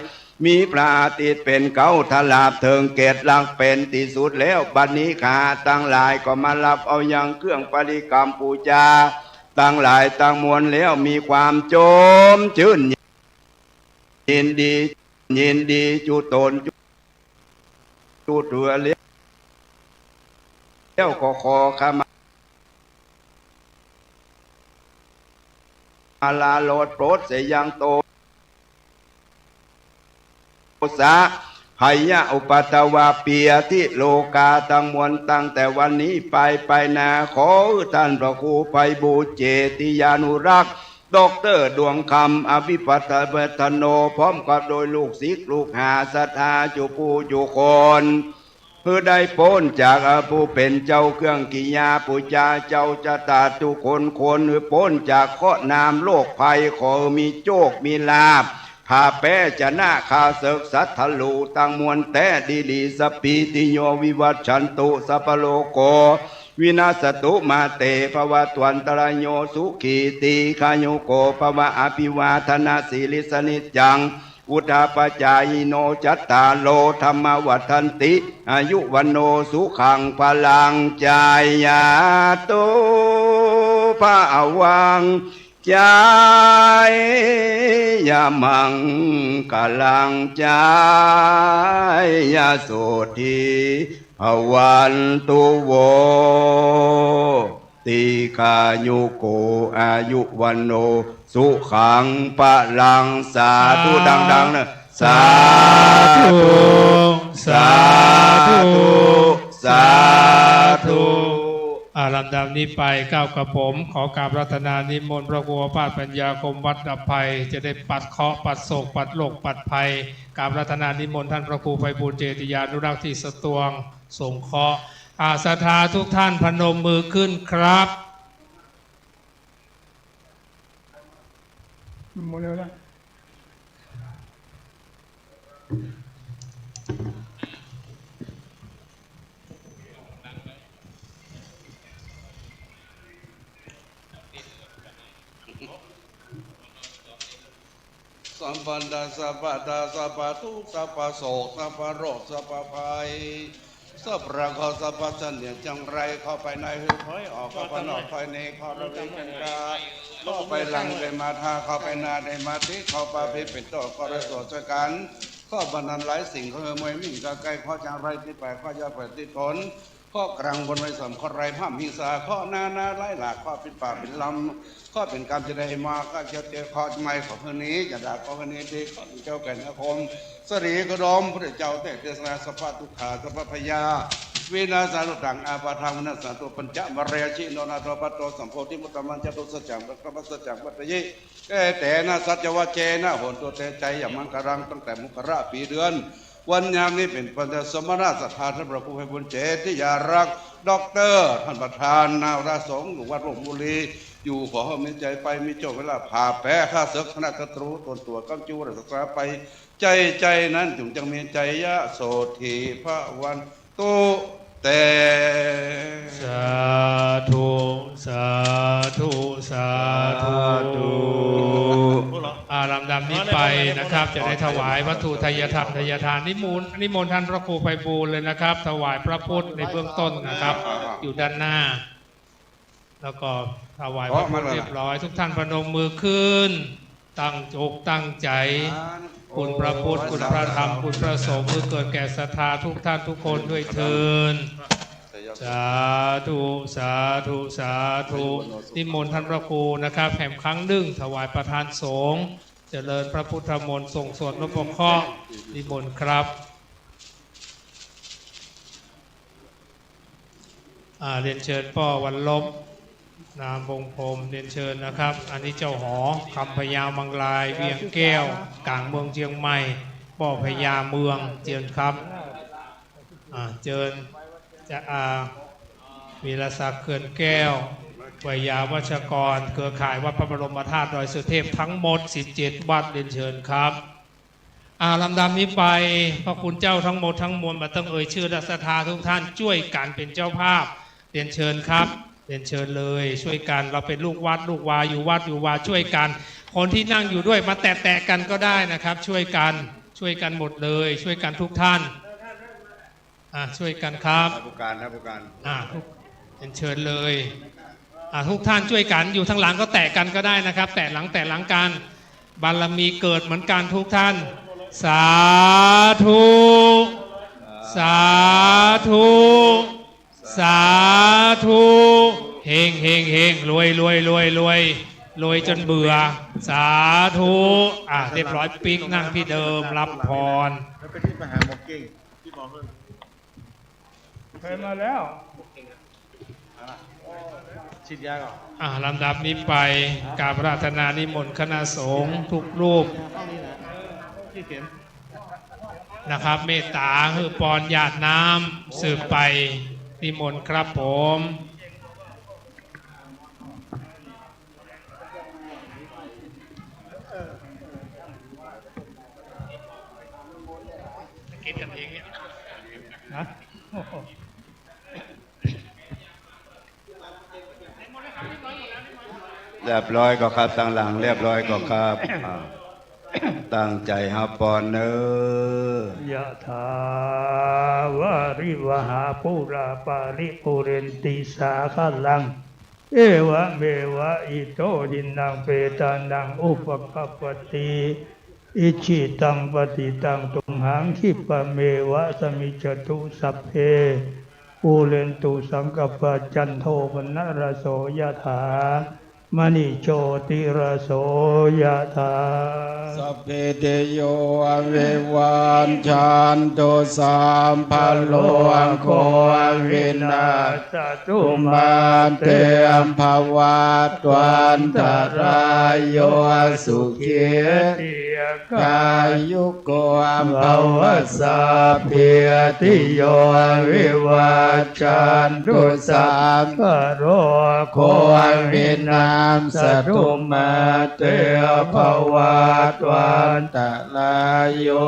มีพระอาทิตย์เป็นเก๊า ถ้าลาภเถิงเกตลักษณ์เป็นที่สุดแล้ว บัดนี้ข้าทั้งหลายก็มารับเอายังเครื่องบริกรรมปูจาทั้งหลายทั้งมวลแล้ว มีความชมชื่นยินดี ยินดีจุตนจุตัวแล้ว แล้วก็ขอขมาลาโลดโปรดเสียยังโทสะ ภัยอุปัทวะ เปียธิโลกาทั้งมวล ตั้งแต่วันนี้ไปไปนา ขอท่านพระครูไพบูลย์เจติยานุรักษ์ ด็อกเตอร์ดวงคำ อภิปัทวัฒโน พร้อมกับโดยลูกศิษย์ลูกหาศรัทธาจุผู้จุคน เพื่อได้พ้นจากผู้เป็นเจ้าเครื่องกิริยาปูจาเจ้าชะตาทุกคน คนเพื่อพ้นจากเคราะห์น้ำโรคภัย ขอมีโชคมีลาภ ข้าแพ้ชนะข้าศึกศัตรูทั้งมวลแต๊ดีหลี สัพพีติโยวิวัชชันตุ สัพพะโรโค vinassatu mā te bhavatvantarāyo sukhī dīghāyuko bhava. Abhivādanasīlissa niccaṃ vuḍḍhāpacāyino cattāro dhammā vaḍḍhanti āyu vaṇṇo sukhaṃ balaṃ. Jayatu bhavaṃ jayamaṅgalaṃ jayasotthī bhavantu vo. Dīghāyuko āyu vaṇṇo sukhaṃ balaṃ. Sādhu สาธุ ดังๆ นะ sādhu สาธุ สาธุ สาธุ อ่า ลำดับนี้ไป ก้าวกระผม ขอกราบอาราธนานิมนต์พระครูพระปัญญาคมวัดดับภัย จะได้ปัดเคราะห์ ปัดโศก ปัดโรค ปัดภัย กราบอาราธนานิมนต์ท่านพระครูไพบูลย์เจติยานุรักษ์ที่สตวง สงเคราะห์ อ่า ศรัทธาทุกท่านพนมมือขึ้นครับ หมดแล้วนะ สัพพันธะ สัพพะอันตราย สัพพะทุกข์ สัพพะโศก สัพพะโรค สัพพะภัย สัพพะเคราะห์ สัพพะเสนียดจัญไร เคราะห์ภายในหื้อถอยออก เคราะห์ภายนอกถอยหนี เคราะห์ระเวงจันทรา เคราะห์ไปหลังได้มาทา เคราะห์ไปหน้าได้มาทิ เคราะห์ปาปิเปตโต เคราะห์ร้ายชั่วจัดการ เคราะห์บันดาลหลายสิ่ง เคราะห์เมื่อยมิ่งกะไก เคราะห์จังไรติดไป เคราะห์ยอดไปติดผล เคราะห์กลางบนไว้สำ เคราะห์ไร้พร่ำหิงสา เคราะห์นานาหลายหลาก เคราะห์เป็นป่าเป็นลำ เคราะห์เป็นกรรมจะได้มา เคราะห์เจ็บเคราะห์ไหม้ เคราะห์คืนนี้ อย่าด่าเคราะห์คืนนี้ที เคราะห์เจ้าแก่นอาคม สรีกระดม พุทธเจ้าเทศนา สัพพะทุกขา สัพพะพยา วินาศานุตัง อาปาทัง วินาศานุ ปัญจมะเรชิโน นาโทปัตโต สัมโพธิมุตตมัญ จตุสัจจัง วัตตมัสสัจจัง วัตตยิ เอเตนะ สัจจวัจเจนะ โหนตุเต จายะมังคลัง ตั้งแต่มกราปีเดือน วันยามนี้เป็นปัญจสมณะ ศรัทธาท่านพระครูไพบูลย์เจติยารักษ์ ด็อกเตอร์ ท่านประธาน นาราสงฆ์อยู่วัดร่มบุรี อยู่ขอให้มีใจไป มีโชคมีลาภ ผ่าแพ้ข้าศึกชนะศัตรู ตนตัวกำจูรักษาไป ใจใจนั้นจงจังมี จายะโสตถี พระวัน ตุเต สาธุ สาธุ สาธุ สาธุ อ่า ลำดับนี้ไปนะครับ จะได้ถวายวัตถุทายธรรม ทายทาน นิมนต์ นิมนต์ท่านพระครูไพบูลย์เลยนะครับ ถวายพระพุทธในเบื้องต้นนะครับ อยู่ด้านหน้า แล้วก็ถวายพระพุทธเรียบร้อย ทุกท่านพนมมือขึ้น ตั้งอกตั้งใจ คุณพระพุทธ คุณพระธรรม คุณพระสงฆ์ ให้เกิดแก่ศรัทธาทุกท่านทุกคนด้วยเทอญ สาธุ สาธุ สาธุ นิมนต์ท่านพระครูนะครับ แถมครั้งหนึ่ง ถวายประทานสงฆ์ เจริญพระพุทธมนต์ ส่งสวดนพเคราะห์ นิมนต์ครับ อ่า เรียนเชิญป้อวันลบ นามวงศ์พรหม เรียนเชิญนะครับ อันนี้เจ้าหอ คำพญามังราย เวียงแก้ว กลางเมืองเชียงใหม่ ป้อพญาเมือง เชิญครับ อ่า เชิญ จะ อ่า วีรศักดิ์ เขื่อนแก้ว ไวยาวัชกร เครือข่ายวัดพระบรมธาตุดอยสุเทพ ทั้งหมด สิบเจ็ด วัด เรียนเชิญครับ อ่า ลำดับนี้ไป พระคุณเจ้าทั้งหมดทั้งมวล บ่ต้องเอ่ยชื่อ และศรัทธาทุกท่าน ช่วยกันเป็นเจ้าภาพ เรียนเชิญครับ เรียนเชิญเลย ช่วยกัน เราเป็นลูกวัดลูกวา อยู่วัดอยู่วา ช่วยกัน คนที่นั่งอยู่ด้วย มาแตะๆ กันก็ได้นะครับ ช่วยกัน ช่วยกันหมดเลย ช่วยกันทุกท่าน อ่า ช่วยกันครับ ท่านผู้การ ท่านผู้การ อ่า ทุก เรียนเชิญเลย อ่า ทุกท่านช่วยกัน อยู่ทางหลังก็แตะกันก็ได้นะครับ แตะหลัง แตะหลังกัน บารมีเกิดเหมือนกันทุกท่าน สาธุ สาธุ สาธุ เฮง เฮง เฮง รวย รวย รวย รวย รวยจนเบื่อ สาธุ อ่า เรียบร้อย ปิ๊กนั่งที่เดิม รับพร แล้วไปที่มหาหมอเก่ง ที่หมอเพิ่ม เคยมาแล้ว ฉีดยาก่อน อ่า ลำดับนี้ไป กราบอาราธนานิมนต์คณะสงฆ์ทุกรูป ห้องนี้นะ ที่เข็ม นะครับ เมตตาหื้อปอนหยาดน้ำสืบไป นิมนต์ครับผม กินกันเองเนี่ย ฮะ โอ้โห เรียบร้อยก็ครับ ตั้งหลังเรียบร้อยก็ครับ อ่า ตั้งใจรับพรเน้อ Yathā vārivahā pūrā paripūrenti sāgaraṃ, evameva ito dinnaṃ petānaṃ upakappati. Icchitaṃ patthitaṃ tumhaṃ khippameva samijjhatu, sabbe pūrentu saṅkappā, cando paṇṇaraso yathā, maṇi jotiraso yathā. Sabbītiyo vivajjantu, sabbarogo vinassatu, mā te bhavatvantarāyo, sukhī dīghāyuko bhava. Sabbītiyo vivajjantu, sabbarogo vinassatu, mā te bhavatvantarāyo,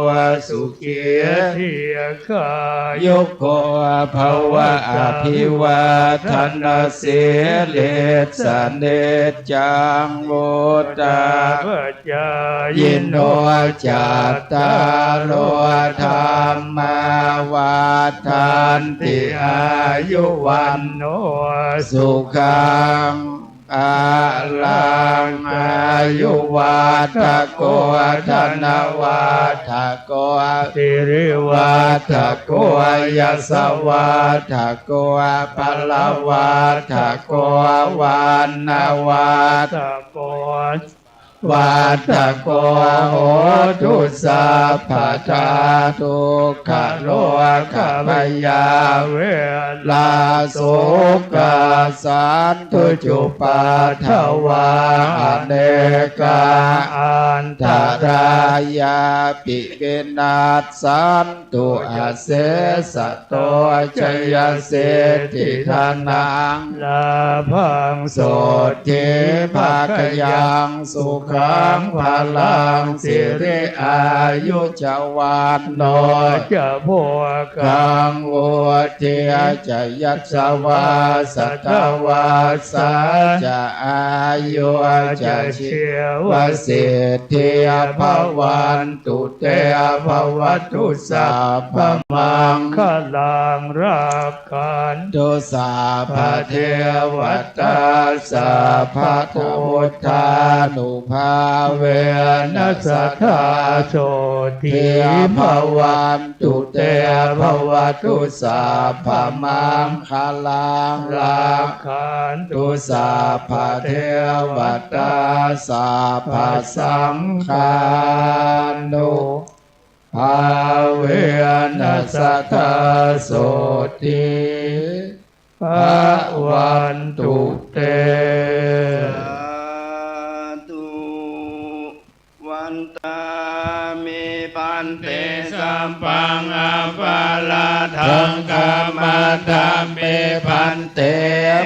sukhī dīghāyuko bhava. Abhivādanasīlissa niccaṃ vuḍḍhā pacāyino, cattāro dhammā vaḍḍhanti: āyu vaṇṇo sukhaṃ balaṃ. Āyuvaḍḍhako dhanavaḍḍhako sirivaḍḍhako yasavaḍḍhako balavaḍḍhako vaṇṇavaḍḍhako vaḍḍhako hotu sabbadā. Dukkharogabhayā verā sokā sattu cupaddavā, anekā antarāyāpi vinassantu asesato. Jayasiddhi dhanaṃ lābhaṃ sotthi bhāgyaṃ sukhaṃ balaṃ siri āyu ca vaṇṇo ca bhogaṃ vuḍḍhī ca yasavā satavassā ca āyū ca jīvasiddhī bhavantu te. Bhavatu sabbamaṅgalaṃ, rakkhantu sabbadevatā, sabbabuddhānubhāvena sadā sotthī bhavantu te. Bhavatu sabbamaṅgalaṃ, rakkhantu sabbadevatā, sabbasaṅghānu bhāvena sadā sotthī bhavantu te. Sādhu. Vandāmi bhante sabbaṃ aparādhaṃ khamatha me bhante,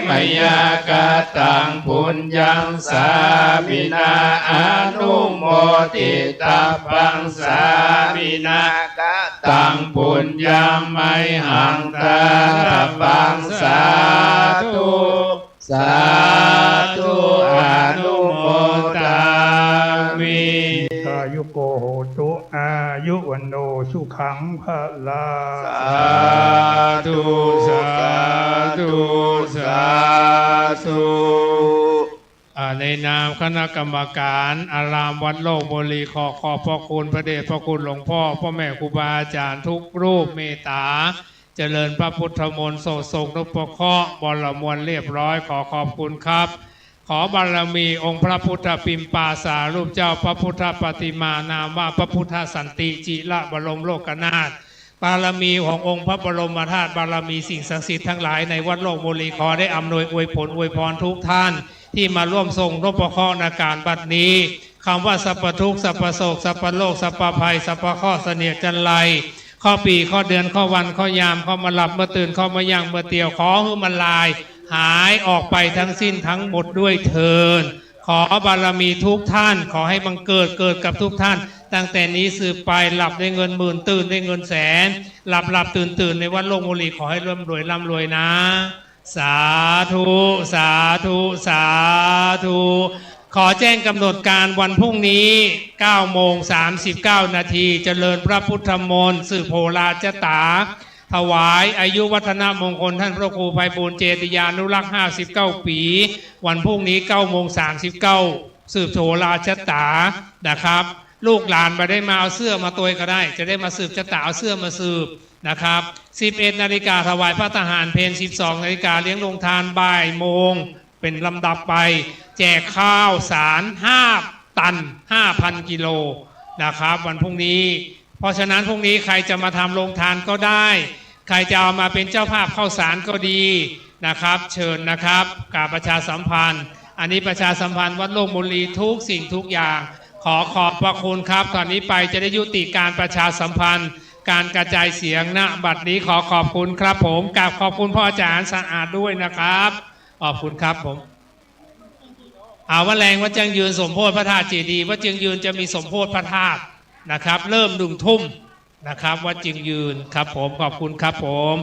mayā kataṃ puññaṃ sāminā anumoditabbaṃ, sāminā kataṃ puññaṃ mayhaṃ dātabbaṃ. Sādhu, sādhu, anumodāmi. Dīghāyuko hotu, āyu vaṇṇo sukhaṃ balaṃ. Sādhu, sādhu, sādhu. อ่า ในนามคณะกรรมการอารามวัดโลกบุรี ขอขอบพระคุณพระเดชพระคุณหลวงพ่อ พ่อแม่ครูบาอาจารย์ทุกรูป เมตตา เจริญพระพุทธมนต์ โสตส่งนพเคราะห์ บรมวลเรียบร้อย ขอขอบคุณครับ ขอบารมีองค์พระพุทธปิมปาสารูปเจ้า พระพุทธปฏิมานามว่าพระพุทธสันติจิระบรมโลกนาถ บารมีขององค์พระบรมธาตุ บารมีสิ่งศักดิ์สิทธิ์ทั้งหลายในวัดโลกบุรี ขอได้อำนวยอวยผลอวยพรทุกท่าน ที่มาร่วมส่งนพเคราะห์ในการบัดนี้ คำว่าสัพพทุกข์ สัพพโศก สัพพโรค สัพพภัย สัพพเคราะห์เสนียดจัญไร เคราะห์ปี เคราะห์เดือน เคราะห์วัน เคราะห์ยาม เคราะห์เมื่อหลับเมื่อตื่น เคราะห์เมื่อย่างเมื่อเตียว ขอให้มันลายหายออกไปทั้งสิ้นทั้งหมดด้วยเทอญ ขอบารมีทุกท่าน ขอให้บังเกิดเกิดกับทุกท่าน ตั้งแต่นี้สืบไป หลับได้เงินหมื่น ตื่นได้เงินแสน หลับหลับตื่นตื่นในวัดโลกบุรี ขอให้ร่ำรวยร่ำรวยนะ สาธุ สาธุ สาธุ ขอแจ้งกำหนดการวันพรุ่งนี้ เก้าโมงสามสิบเก้านาที เจริญพระพุทธมนต์ สืบโหราชะต๋า ถวายอายุวัฒนมงคลท่านพระครูไพบูลย์ เจติยานุรักษ์ ห้าสิบเก้าปี วันพรุ่งนี้ เก้าโมงสามสิบเก้า สืบโหราชะต๋านะครับ ลูกหลานบ่ได้มาเอาเสื้อมาตวยก็ได้ จะได้มาสืบชะต๋า เอาเสื้อมาสืบนะครับ สิบเอ็ดนาฬิกา ถวายภัตตาหารเพล สิบสองนาฬิกา เลี้ยงโรงทานบ่ายโมง เป็นลำดับไป แจกข้าวสาร ห้าตัน ห้าพันกิโลนะครับ วันพรุ่งนี้ เพราะฉะนั้นพรุ่งนี้ใครจะมาทำโรงทานก็ได้ ใครจะเอามาเป็นเจ้าภาพข้าวสารก็ดีนะครับ เชิญนะครับ กราบประชาสัมพันธ์ อันนี้ประชาสัมพันธ์วัดโลกบุรีทุกสิ่งทุกอย่าง ขอขอบพระคุณครับ ตอนนี้ไปจะได้ยุติการประชาสัมพันธ์ การกระจายเสียง ณ บัดนี้ขอขอบคุณครับผม กราบขอบคุณพ่ออาจารย์สะอาดด้วยนะครับ ขอบคุณครับผม อ่า วันแรงวัดเจียงยืนสมโภชพระธาตุเจดีย์ วัดเจียงยืนจะมีสมโภชพระธาตุนะครับ เริ่มหนึ่งทุ่มนะครับ วัดเจียงยืนครับผม ขอบคุณครับผม